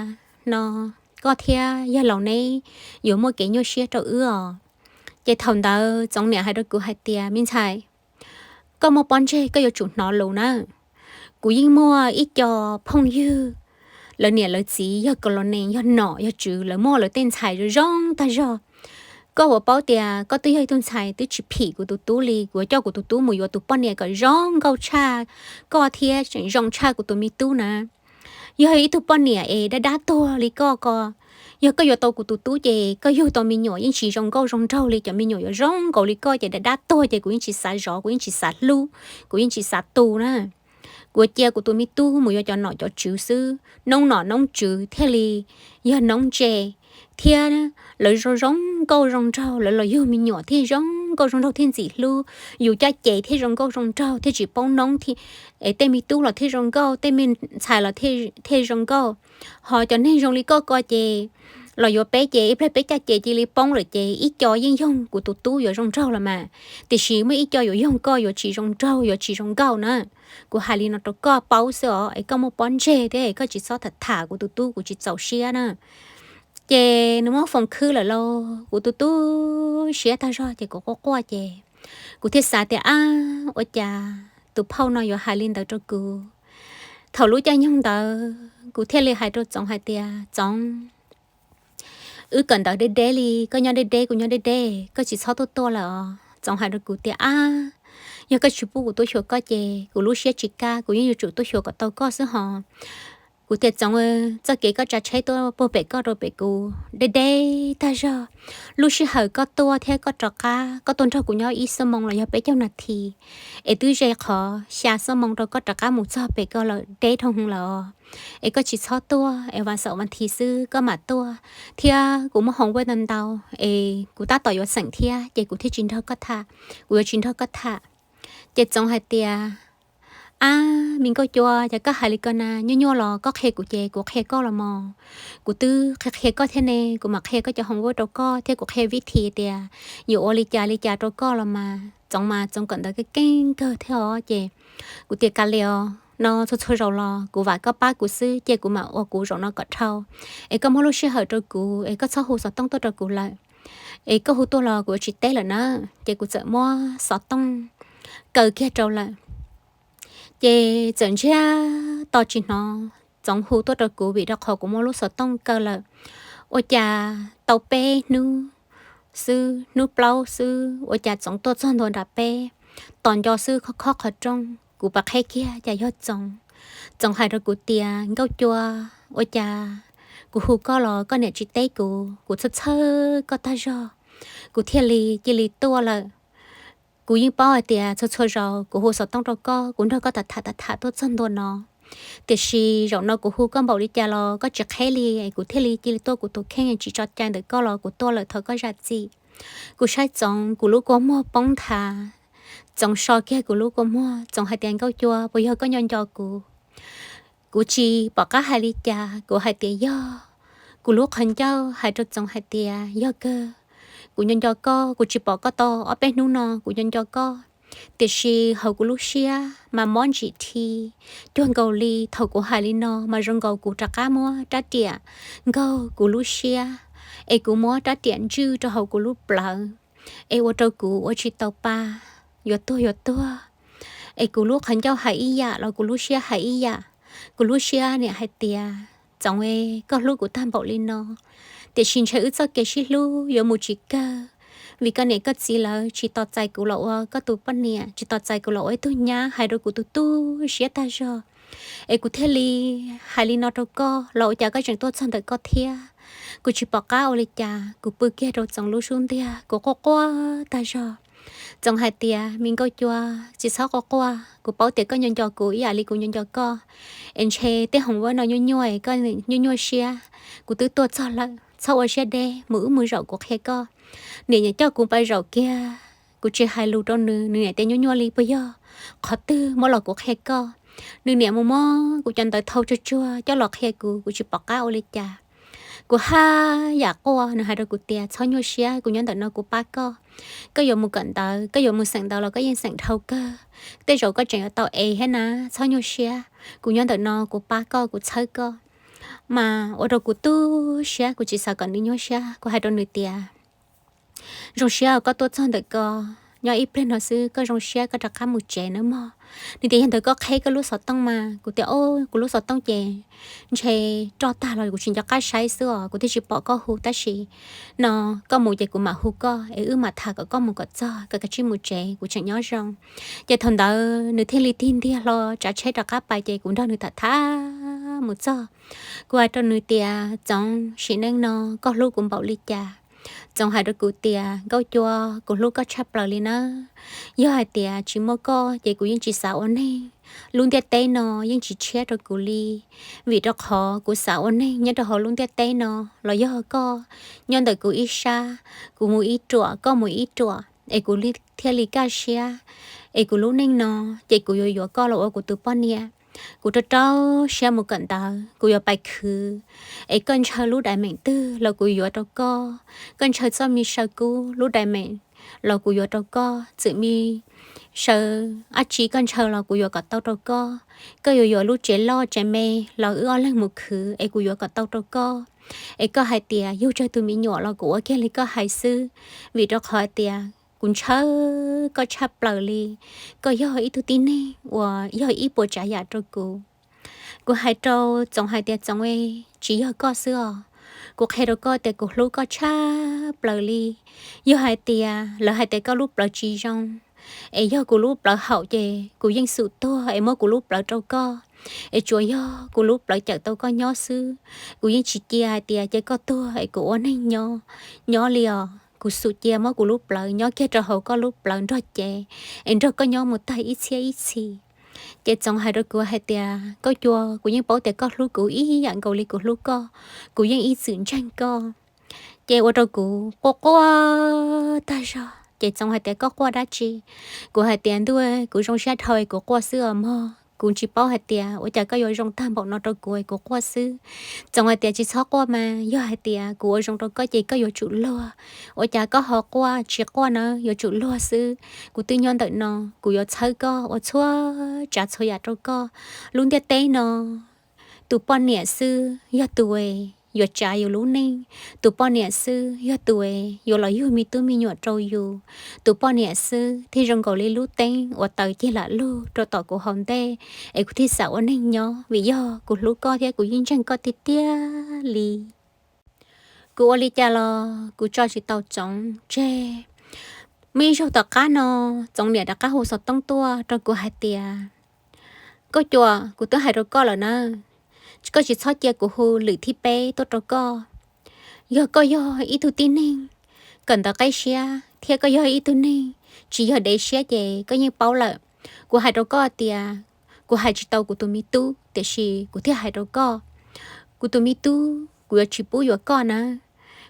no koj thiab yawg laus neb yuav muaj kev nyuaj siab rau wb os. Ces thaum ntawd Txoov niam hais rau kuv hais tias, me ntxhais, koj muaj pob ntseg koj yuav tsum hnov lus na. Kuv yeej muaj ib co phooj ywg, lawv niam lawv txiv yog kos los nees, yog nom yog tswv, lawv muaj lawv tej ntxhais zoo zoo tag zog. Koj puas paub tias koj twb yog ib tug ntxhais twb tsis phim kuv tus tub li, kuv yuav coj kuv tus tub mus yuav tus poj niam kom zoo nkauj tshaj koj thiab tseem zoo tshaj kuv tus me tub na. Yog ib tug poj niam es dab dab tuag li koj ko, yog koj yuav tau kuv tus tub ces koj yug tau me nyuam yeej tsis zoo nkauj zoo nraug li, cov me nyuam yuav zoo nkaus li koj ces dab dab tuag ces kuv yeej tsis xav zov, kuv yeej tsis xav hlub, kuv yeej tsis xav tu na. Kuv cia kuv tus me tub mus yuav cov nom cov tswv xwb, noob nom noob tswv thiaj li yog noob ntse, thiab lawv zoo zoo nkauj zoo nraug, lawv los yug me nyuam thiaj zoo nkauj zoo nraug thiaj ntxim hlub, yus caj ces thiaj zoo nkauj zoo nraug thiaj tsis poob noob, es tej me tub los thiaj zoo nkauj, tej me ntxhais los thiaj zoo nkauj. Ho cov neeg zoo li koj ko ces los yuav peb ces ib pliag peb caj ces cia li poob lawm ces ib co yeej yoog kuv tus tub yuav zoo nraug los mas, tiam sis muaj ib co yuav yoog koj yuav tsis zoo nraug yuav tsis zoo nkauj na. Kuv hais li no rau koj paub xwb os, es koj muaj pob ntseg thiab es koj tsis txhob tham tham kuv tus tub, kuv tsis txaus siab na. Ces nws muab foos khwb lawm lauj, kuv tus tub siab tag zog ces kuv quaj quaj ces kuv thiaj xav tias, ab, ua cas tus phauj no yuav hais li ntawd rau kuv. Thaum lub caij nyoog ntawd kuv thiaj li hais rau Txoov hais tias, Txoov, wb kawm ntawv deb deb li, koj nyob deb deb kuv nyob deb deb, koj tsis txhob tuaj tuaj lawm os. Txoov hais rau kuv tias, ab, yog koj tsis pub kuv tuaj xyuas koj ces kuv lub siab tsis kaj, kuv yeej yuav tsum tuaj xyuas kom tau koj xwb hos. Kuv tias, Txoov, txoj kev koj tsav tsheb tuaj puag pem koj rau pem kuv deb deb tag zog. Lub sij hawm koj tuaj thiab koj rov qab, koj tuaj nrog kuv nyob ib xuab moos los yog peb caug nas this, es twb ze qhov xya xuab moos rau koj rov qab mus txog pem koj lawm, deb dhau heev lawm os. Es koj tsis txhob tuaj, es vas xaum vas thiv xwb koj mam tuaj, thiab kuv muaj hoos vaj ntau ntau, es kuv tab tom yuav xeem thiab ces kuv thiaj tsis nrog koj tham, kuv yuav tsis nrog koj tham. Ces Txoov hais tias, ab, me Nkauj Cua, cas koj hais li ko na, nyuaj nyuaj los koj qhia kuv ces kuv qhia koj los mos. Kuv twb qhia qhia koj thiab ne, kuv mam qhia koj cov hoos vaj rau koj thiab kuv qhia vib thi tias yuav ua li cas li cas rau koj los mas. Txoov mas Txoov kawm ntawv keej keej kawg thiab os. Ces kuv tias, kav liam os, no txhua txhua zaus los kuv vam koj pab kuv xwb, ces kuv mam ua kuv zaum no kom dhau. Es koj muab lub sij hawm rau kuv, es koj txhob hu xov tooj tuaj rau kuv lawm. Es koj hu tuaj los kuv yuav tsis teb lawm na. Ces kuv txawm muab xov tooj kaw kiag rau lawm. Ces txawm ntsiag to tsis hnov Txoov hu tuaj rau kuv vim rau qhov kuv muab lub xov tooj kaw lawm. Ua cas tau peb hnub xwb, hnub plaub xwb, ua cas Txoov tuaj txog ntua nram peb, tos nco xwb khob khob qhov rooj, kuv pab qheb kiag cas yog Txoov. Txoov hais rau kuv tias, Nkauj Cua, ua cas kuv hu koj los koj niam tsis teb kuv, kuv txhawj txhawj koj tag zog, kuv thiaj li cia li tuaj lawm. Kuv yeej paub hais tias txhua txhua zaus kuv hu xov tooj rau koj, kuv nrog koj tham tham tham tham tuaj txog ntua no. Tiam sis zaum no kuv hu koj npaum li cas los koj tsis qheb li, kuv thiaj li cia li tuaj kuv tus kheej tsis tso cai ntawm koj los kuv tuaj lawm, thov koj zam txim. Kuv saib Txoov, kuv lub kua muag poob nthav. Txoov so kiag kuv lub kua muag, Txoov hais tias, Nkauj Cua, puas yog koj nco nco kuv? Kuv tsis pom qab hais li cas, kuv hais tias yog. Kuv lub qhov ncauj hais rau Txoov hais tias yog kawg, kuv nco nco koj, kuv tsis pom koj tau ob peb hnub no kuv nco nco koj, tiam sis hauv kuv lub siab mas mob ntsim thi. Cuag nkaus li thaum kuv hais li no mas zoo nkaus kuv rov qab muab rab riam nkaug kuv lub siab, es kuv muab rab riam ntswj rau hauv kuv lub plawv, es ua rau kuv ua tsis tau pa, yuav tuag yuav tuag. Es kuv lub qhov ncauj hais ib yam los kuv lub siab hais ib yam. Kuv lub siab niam hais tias Txoov, koj hlub kuv tag npaum li no, tiam sis ntshe wb txoj kev sib hlub yuav mus tsis kawg, vim koj niam koj txiv lawv tsis tos txais kuv los ua koj tus poj niam, tsis tos txais kuv los ua ib tug nyab, hais rau kuv tu tu siab tag zog. Es kuv thiaj li hais li no rau koj los ua cas koj tseem tuaj txog ntawm koj thiab? Kuv tsis pom qab ua li cas, kuv pw kiag rau Txoov lub xub ntiag, kuv quaj quaj tag zog. Txoov hais tias me Nkauj Cua, tsis txhob quaj quaj, kuv paub tias koj nco nco kuv ib yam li kuv nco nco koj, es ntshe tej hoov vab no nyuaj nyuaj, koj nyuaj nyuaj siab, kuv twb tuaj txog lawm, txhob ua siab deb, mus wb mus zaum kuv qhia koj. Niam niam coj kuv pais zaum kiag, kuv tsis hais lus rau nws, nws niam tias nyuaj nyuaj li puas yog, qhov twg muab los kuv qhia koj. Nws niam mus muab kuv cov ntawv thau tsuag tsuag coj los qhia kuv, kuv tsis pom qab ua li cas. Kuv haj yam quaj, nws hais rau kuv tias txhob nyuaj siab, kuv nyob ntawm no kuv pab koj. Koj yuav mus kawm ntawv, koj yuav mus xeem ntawv los koj yeej xeem dhau kawg. Tej zaum koj tseem yuav tau A thiab na, txhob nyuag siab, kuv nyob ntawm no kuv pab koj, kuv txhawb koj. Mas ua rau kuv tu siab, kuv tsis xav kom nws nyuaj siab, kuv hais rau nws tias zoo siab koj tuaj txog ntawm ko, nyob ib pliag no xwb koj zoo siab koj rov qab mus tsev nawb mog. Nws tias yog ntawd koj qheb koj lub xov tooj mas, kuv tias o, kuv lub xov tooj ces ntshe roj tag los kuv tsis nco qab saib xwb os, kuv thiaj tsis pom koj hu, tab sis no koj mus ces kuv mam hu koj es wb mam tham kom koj mus kom txog, koj kav tsij mus tsev, kuv tseem nyob zoo. Ces thaum ntawd nws thiaj li tig ntiag hlo tsav tsheb rov qab pais, ces kuv nrog nws tham tham mus txog. Kuv hais rau nws tias Txoov, sim neej no koj hlub kuv npaum li cas? Txoov hais rau kuv tias Nkauj Cua, kuv hlub koj tshaj plaws li nawb. Yog hais tias tsis muaj koj ces kuv yeej tsis xav ua neeg, lub ntiaj teb no yeej tsis tshiab rau kuv li. Vim rau qhov kuv xav ua neeg nyob rau hauv lub ntiaj teb no los yog koj, nyob ntawm kuv ib sab, kuv mus ib ruam koj mus ib ruam es kuv thiaj li kaj siab. Es kuv lub neej no ces kuv yuav yuav koj los ua kuv tus poj niam. Kuv rau rau siab mus kawm ntawv, kuv yuav pais khwv, es koj ntshaw lub dais meem twg los kuv yuav rau koj. Koj ntshaw txoj me saw kub lub dais meem los kuv yuav rau koj, txwm me saw ab tsi koj ntshaw los kuv yuav kom tau rau koj. Koj yuav yuav lub tsev loj tsev me los wb ob leeg mus khwv es kuv yuav kom tau rau koj. Es koj hais tias yug tsawg tus me nyuam los kuv ua kiag li koj hais xwb, vim rau qhov hais tias kuv ntshaw koj tshaj plaws li. Koj yog ib tug tib neeg uas yog ib puas tsav yam rau kuv. Kuv hais rau Txoov hais tias Txoov, tsis yog koj xwb os, kuv qhia rau koj tias kuv hlub koj tshaj plaws li. Yog hais tias lawv hais tias koj lub plawv tsis zoo, es yog kuv lub plawv haum ces kuv yeej xum tuag es muab kuv lub plawv rau koj, es tsuas yog kuv lub plawv cawm tau koj nyob xwb. Kuv yeej tsis cia hais tias cia koj tuag es kuv ua neeg nyob, nyob li os. Kuv xum cia muab kuv lub plawv nyob kiag rau hauv koj lub plawv nrog cev, es nrog koj nyob mus tag ib txhiab ib txhis. Ces Txoov hais rau kuv hais tias Nkauj Cua, kuv yeej paub tias koj hlub kuv ib yam nkaus li kuv hlub koj, kuv yeej ib txwm ntseeg koj. Ces ua rau kuv quaj quaj tag zog. Ces Txoov hais tias koj quaj dab tsi? Kuv hais tias ntuj, kuv zoo siab dhau es kuv quaj xwb os mog, kuv tsis paub hais tias ua cas koj yuav zoo tag npaum no rau kuv es kuv quaj xwb. Txoov hais tias tsis txhob quaj mas, yog hais tias kuv ua zoo rau koj ces koj yuav tsum luag. Ua cas koj ho quaj tsis quaj na, yuav tsum luag xwb. Kuv twb nyob ntawm no, kuv yuav txhawb koj ua txhua tsav txhua yam rau koj. Lub ntiaj teb no tus poj niam xwb yog tus yuav tsav yus lub neej, tus poj niam xwb yog tus yuav los yug me tub me nyuam rau yus, tus poj niam xwb thiaj zoo nkaus li lub teeb uas taws cig lam lug rau tom kuv hauv ntej, es kuv thiaj xav ua neeg nyob vim yog kuv hlub koj thiab kuv yeej ntseeg koj tiag tiag li. Kuv ua li cas los kuv tso tsis tau Txoov tseg. Muaj ib zaug tom qab no, Txoov niam rov qab hu xov tooj tuaj rau kuv hais tias Nkauj Cua, kuv twb hais rau koj lawm na, koj tsis txhob cia kuv hu lwm thib peb tuaj rau koj. Yog koj yog ib tug tib neeg kawm ntawv qib siab thiab koj yog ib tug neeg tsis yog dev siab ces koj yeej paub lawm. Kuv hais rau koj tias kuv hais tsis tau kuv tus me tub, tiam sis kuv thiaj hais rau koj. Kuv tus me tub kuv yuav tsis pub yuav koj na.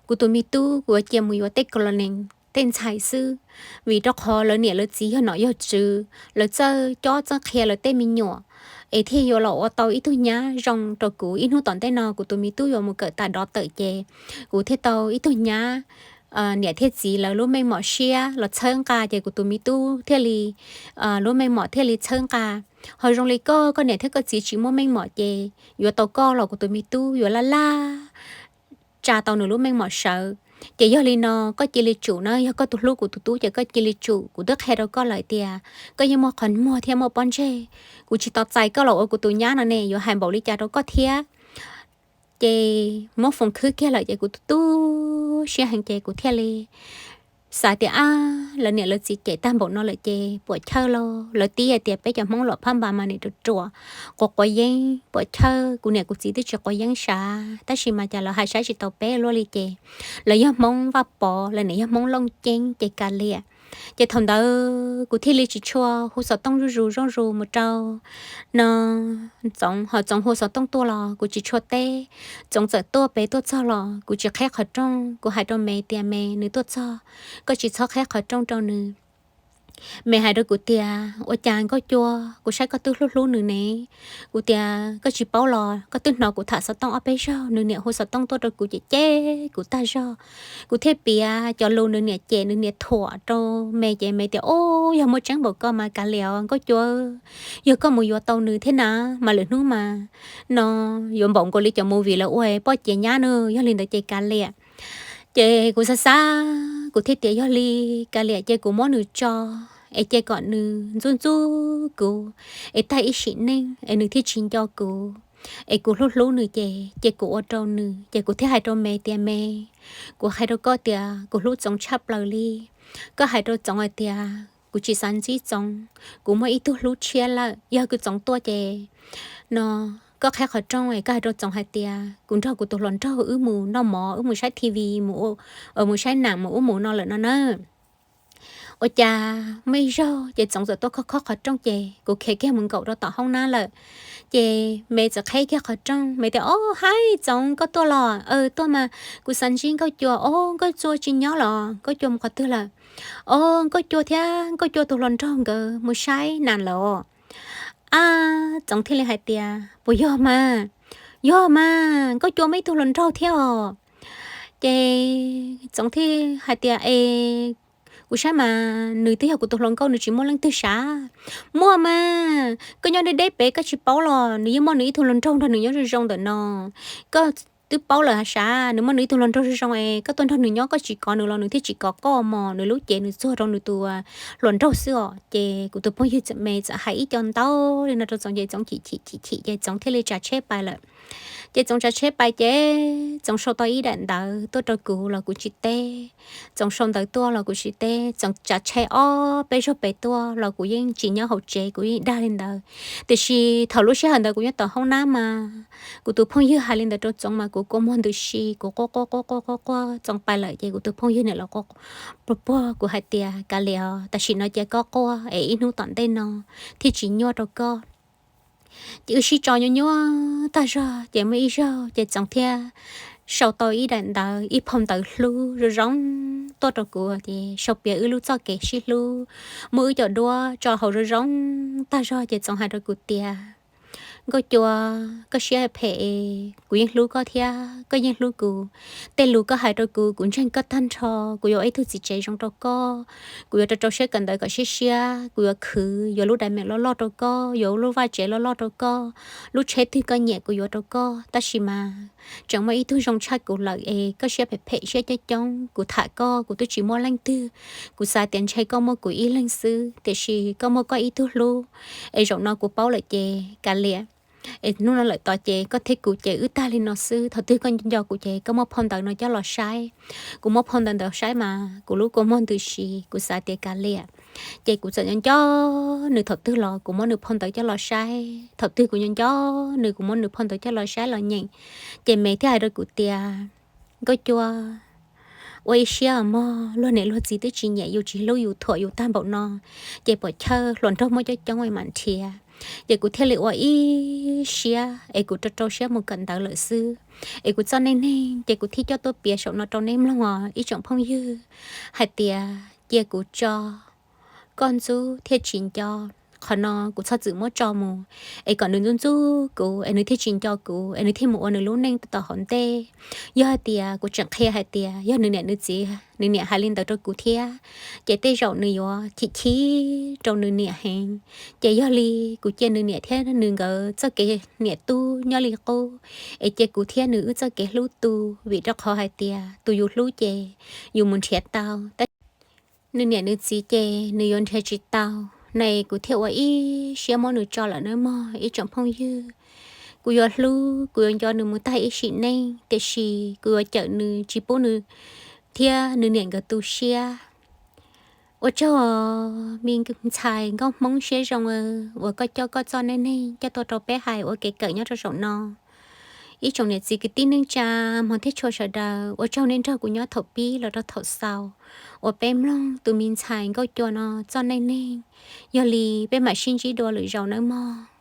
Kuv tus me tub kuv yuav cia mus yuav tej kolonees tej ntxhais xwb, vim rau qhov lawv niam lawv txiv yog nom yog tswv, lawv txawj cob txawj qhia lawv tej me nyuam. es thiaj yuav los ua tau ib tug nyab zoo rau kuv. Ib hnub tom ntej no kuv tus me tub yuav mus kawm tas dov tawm ces kuv thiaj tau ib tug nyab, niam thiab txiv lawv lub meej mom siab los txhawb nqa ces kuv tus me tub thiaj li, lub meej mom thiaj li txhawb nqa. Ho zoo li koj, koj niam thiab koj txiv tsis muaj meej mom ces yuav tau koj los kuv tus me tub yuav laj laj tsa tau nws lub meej mom sawv. Ces yog li no koj cia li tsum na, yog koj tus hlub kuv tus tub ces koj cia li tsum. Kuv twb qhia rau koj lawm tias koj yeej muaj qhov muag thiab muaj pob ntseg. Kuv tsis tos txais koj los ua kuv tus nyab no ne, yuav hais npaum li cas rau koj thiab. Ces muab foos khwb kiag lawm ces kuv tu siab heev ces kuv thiaj li xav tias ab, lawv niam lawv txiv cem tag npaum no lawm ces puam chawj lauj. Lawv tib hais tias peb cov Hmoob los phab npas mas nim ruam ruam, quav quav yeeb, puam chawj, kuv niam kuv txiv twb tsis quav yeeb sav tab sis mas cas lawv hais saib tsis taus peb luaj li ces lawv yog Hmoob Vaj Pov, lawv niam yog Hmoob Looj Ceeb ces kav liam. Ces thaum ntawd kuv thiaj li tsis tshua hu xov tooj zuj zus zoj zus mus rau no Txoov, ho Txoov hu xov tooj tuaj los kuv tsis tshua teb. Txoov txawm tuaj pem tuaj txog los kuv tsis qheb qhov rooj, kuv hais rau Me tias Me, nws tuaj txog koj tsis txhob qheb qhov rooj rau nws. Me hais rau kuv tias ua cas Nkauj Cua, kuv saib koj twb hlub hlub nws ne. Kuv tias koj tsis paub los koj twb hnov kuv tham xov tooj ob peb zaug, nws niam hu xov tooj tuaj rau kuv ces cem kuv tag zog. Kuv thiaj piav cov lus nws niam cem nws niam thuam rau Me ces Me tias ub, yog muaj tseeb npaum ko mas kav liam os Nkauj Cua, yog koj mus yuav tau nws thiab na mas lwm hnub mas no yuav npaum nkaus li cov movie lawv ua poj ciav nyab no, yog li ntawd ces kav liam. Ces kuv xav xav kuv thiaj tias yog li kav liam ces kuv muab nws tso es cia kom nws ntxub ntxub kuv es tag ib sim neej es nws thiaj tsis nco kuv, es kuv hlub hlub nws ces cia kuv ua rau nws. Ces kuv thiaj hais rau Me tias Me, kuv hais rau koj tias kuv hlub Txoov tshaj plaws li. Koj hais rau Txoov hais tias kuv tsis xav ntsib Txoov, kuv muaj ib tug hlub tshiab lawm, yog kws Txoov tuaj ces no koj qheb qhov rooj es koj hais rau Txoov hais tias kuv nrog kuv tus hluas nraug wb mus noj mov, wb mus saib T V, mus saib nam mus ub mus no lawm no na. Ua cas muaj ib zaug ces Txoov txawm tuaj khob khob qhov rooj ces kuv khiav kiag mus nkaum rau tom hoob nab lawm. Ces Me txawm qheb kiag qhov rooj, Me tias ob, haib Txoov, koj tuaj los? Tuaj mas kuv xav ntsib Nkauj Cua. Ob, Nkauj Cua tsis nyob los? Nkauj Cua mus qhov twg lawm? Ob, Nkauj Cua thiab Nkauj Cua tus hluas nraug nkawd mus saib nam lawm os. Ab, Txoov thiaj li hais tias puas yog mas? Yog mas, Nkauj Cua muaj ib tug hluas nraug thiab os. Ces Txoov thiaj hais tias es kuv saib mas nws twb yog kuv tus hluas nkauj, nws tsis muaj leej twg sav. Muaj mas, koj nyob deb deb pem koj tsis paub los nws yeej muaj nws ib tug hluas nraug nrog nws nyob zoo zoo ntawm no. Koj twb paub lawm sav, nws muaj nws ib tug hluas nraug zoo zoo es koj tuaj nrog nws nyob koj tsis kov nws los nws thiaj tsis kov koj mog, nws lub cev nws txuag rau nws tus hluas nraug xwb os. Ces kuv tus phooj ywg txawm Me txawm hais ib co ntau li no rau Txoov ces Txoov chim chim chim chim ces Txoov thiaj li tsav tsheb pais lawm. Ces Txoov tsav tsheb pais ces Txoov sau tau ib daim ntawv tuaj rau kuv los kuv tsis teb. Txoov sau ntawv tuaj los kuv tsis teb. Txoov tsav tsheb ob peb zaug pem tuaj los kuv yeej tsis nyob hauv tsev, kuv yeej dag li ntawd. Tiam sis thaum lub sij hawm ntawd kuv nyob tom hoob nab mas kuv tus phooj ywg hais li ntawd rau Txoov mas kuv kua muag ntws si, kuv quaj quaj quaj quaj quaj quaj. Txoov pais lawm ces kuv tus phooj ywg niam los quaj puag puag kuv hais tias kav liam os, tam sim no cia koj quaj es ib hnub tom ntej no thiaj tsis nyuaj rau koj. Ces wb sib tso nyuaj nyuaj tag zog ces muaj ib zaug ces Txoov thiaj sau tau ib daim ntawv, ib phau ntawv hlub zoo zoo tuaj rau kuv ces sau piav wb lub txoj kev sib hlub, muab wb cov duab tso hauv zoo zoo tag zog ces Txoov hais rau kuv tias Nkauj Cua, koj siab phem es kuv yeej hlub koj thiab koj yeej hlub kuv. Tej lus koj hais rau kuv, kuv ntseeg koj tag nrho. Kuv yuav ua ib tug txiv tsev zoo rau koj, kuv yuav rau rau siab kawm ntawv kom siab siab, kuv yuav khwv, yuav lub daim meem loj loj rau koj, yuav lub vaj tsev loj loj rau koj, lub tsheb twg koj nyiam kuv yuav rau koj. Tab sis mas tseem muaj ib tug zoo tshaj kuv lawm es koj siab phem phem siab coob coob. Kuv tham koj kuv twb tsis muaj leej twg, kuv xav tias ntshe koj muaj kuv ib leeg xwb, tiam sis koj muaj koj ib tug hlub. Es zaum no kuv paub lawm ces kav liam, es hnub no lawm tod ces koj thiab kuv ces wb tag li no xwb. Thaum twg koj nco kuv ces koj muab phau ntawv no coj los saib. Kuv muab phau ntawv ntawd saib mas kuv lub kua muag ntws si, kuv xav tias kav liam. Ces kuv txawm nco nco nws, thaum twg los kuv muab nws phau ntawv coj los saib, thaum twg kuv nco nco nws kuv muab nws phau ntawv coj los saib los nyeem. Ces Me thiaj hais rau kuv tias Nkauj Cua, ua ib siab mog, luag niam luag txiv twb tsis nyiam yus, tsis hlub yus, thuam yus tag npaum no, ces puam chawj, hluas nraug muaj coob coob es mam nrhiav. Ces kuv thiaj li ua ib siab es kuv rau rau siab mus kawm ntawv lawm xwb. Es kuv txoj neej neeg ces kuv thiaj coj tuaj piav saum no rau nej mloog os ib tsoom phooj ywg, hais tias cia kuv tso koj ntxub thiaj tsis nco. qhov no kuv txhob txwm muab tso mus, es kom nws ntxub ntxub kuv es nws thiaj tsis nco kuv es nws thiaj mus ua nws lub neej tom hauv ntej. Yog hais tias kuv tseem qhia hais tias yog nws niam nws txiv, nws niam hais li ntawd rau kuv thiab, ces tej zaum nws yuav chim chim rau nws niam heev. Ces yog li kuv cia nws niam thiab nws nkawd txoj kev niam tub nyob li qub, es cia kuv thiab nws wb txoj kev hlub tu, vim rau qhov hais tias tus yus hlub ces yus mus nrhiav tau, tab nws niam nws txiv ces nws yuav nrhiav tsis tau. Nws, kuv thiaj ua ib siab muab nws tso lawm nawb mog ib tsoom phooj ywg. Kuv yuav hlub, kuv yuav nco nws mus tag ib sim neej, tiam sis kuv yuav cawm nws tsis pub nws thiab nws niam nkawd tu siab. Ua tsaug, me ntxhais nkauj Hmoob siab zoo, uas koj coj koj txoj neej neeg coj tuaj rau peb hais ua kev kawm nyob rau zaum no. Ib tsoom niam txiv kwv tij neej tsa, hmov thiab tshua sawv daws, ua tsaug nej nrog kuv nyob thaum pib los rau thaum xaus uas peb mloog tus me ntxhais nkauj cua no txoj neej neeg. Yog li peb mam sib ntsib dua lwm zaus nawb mog.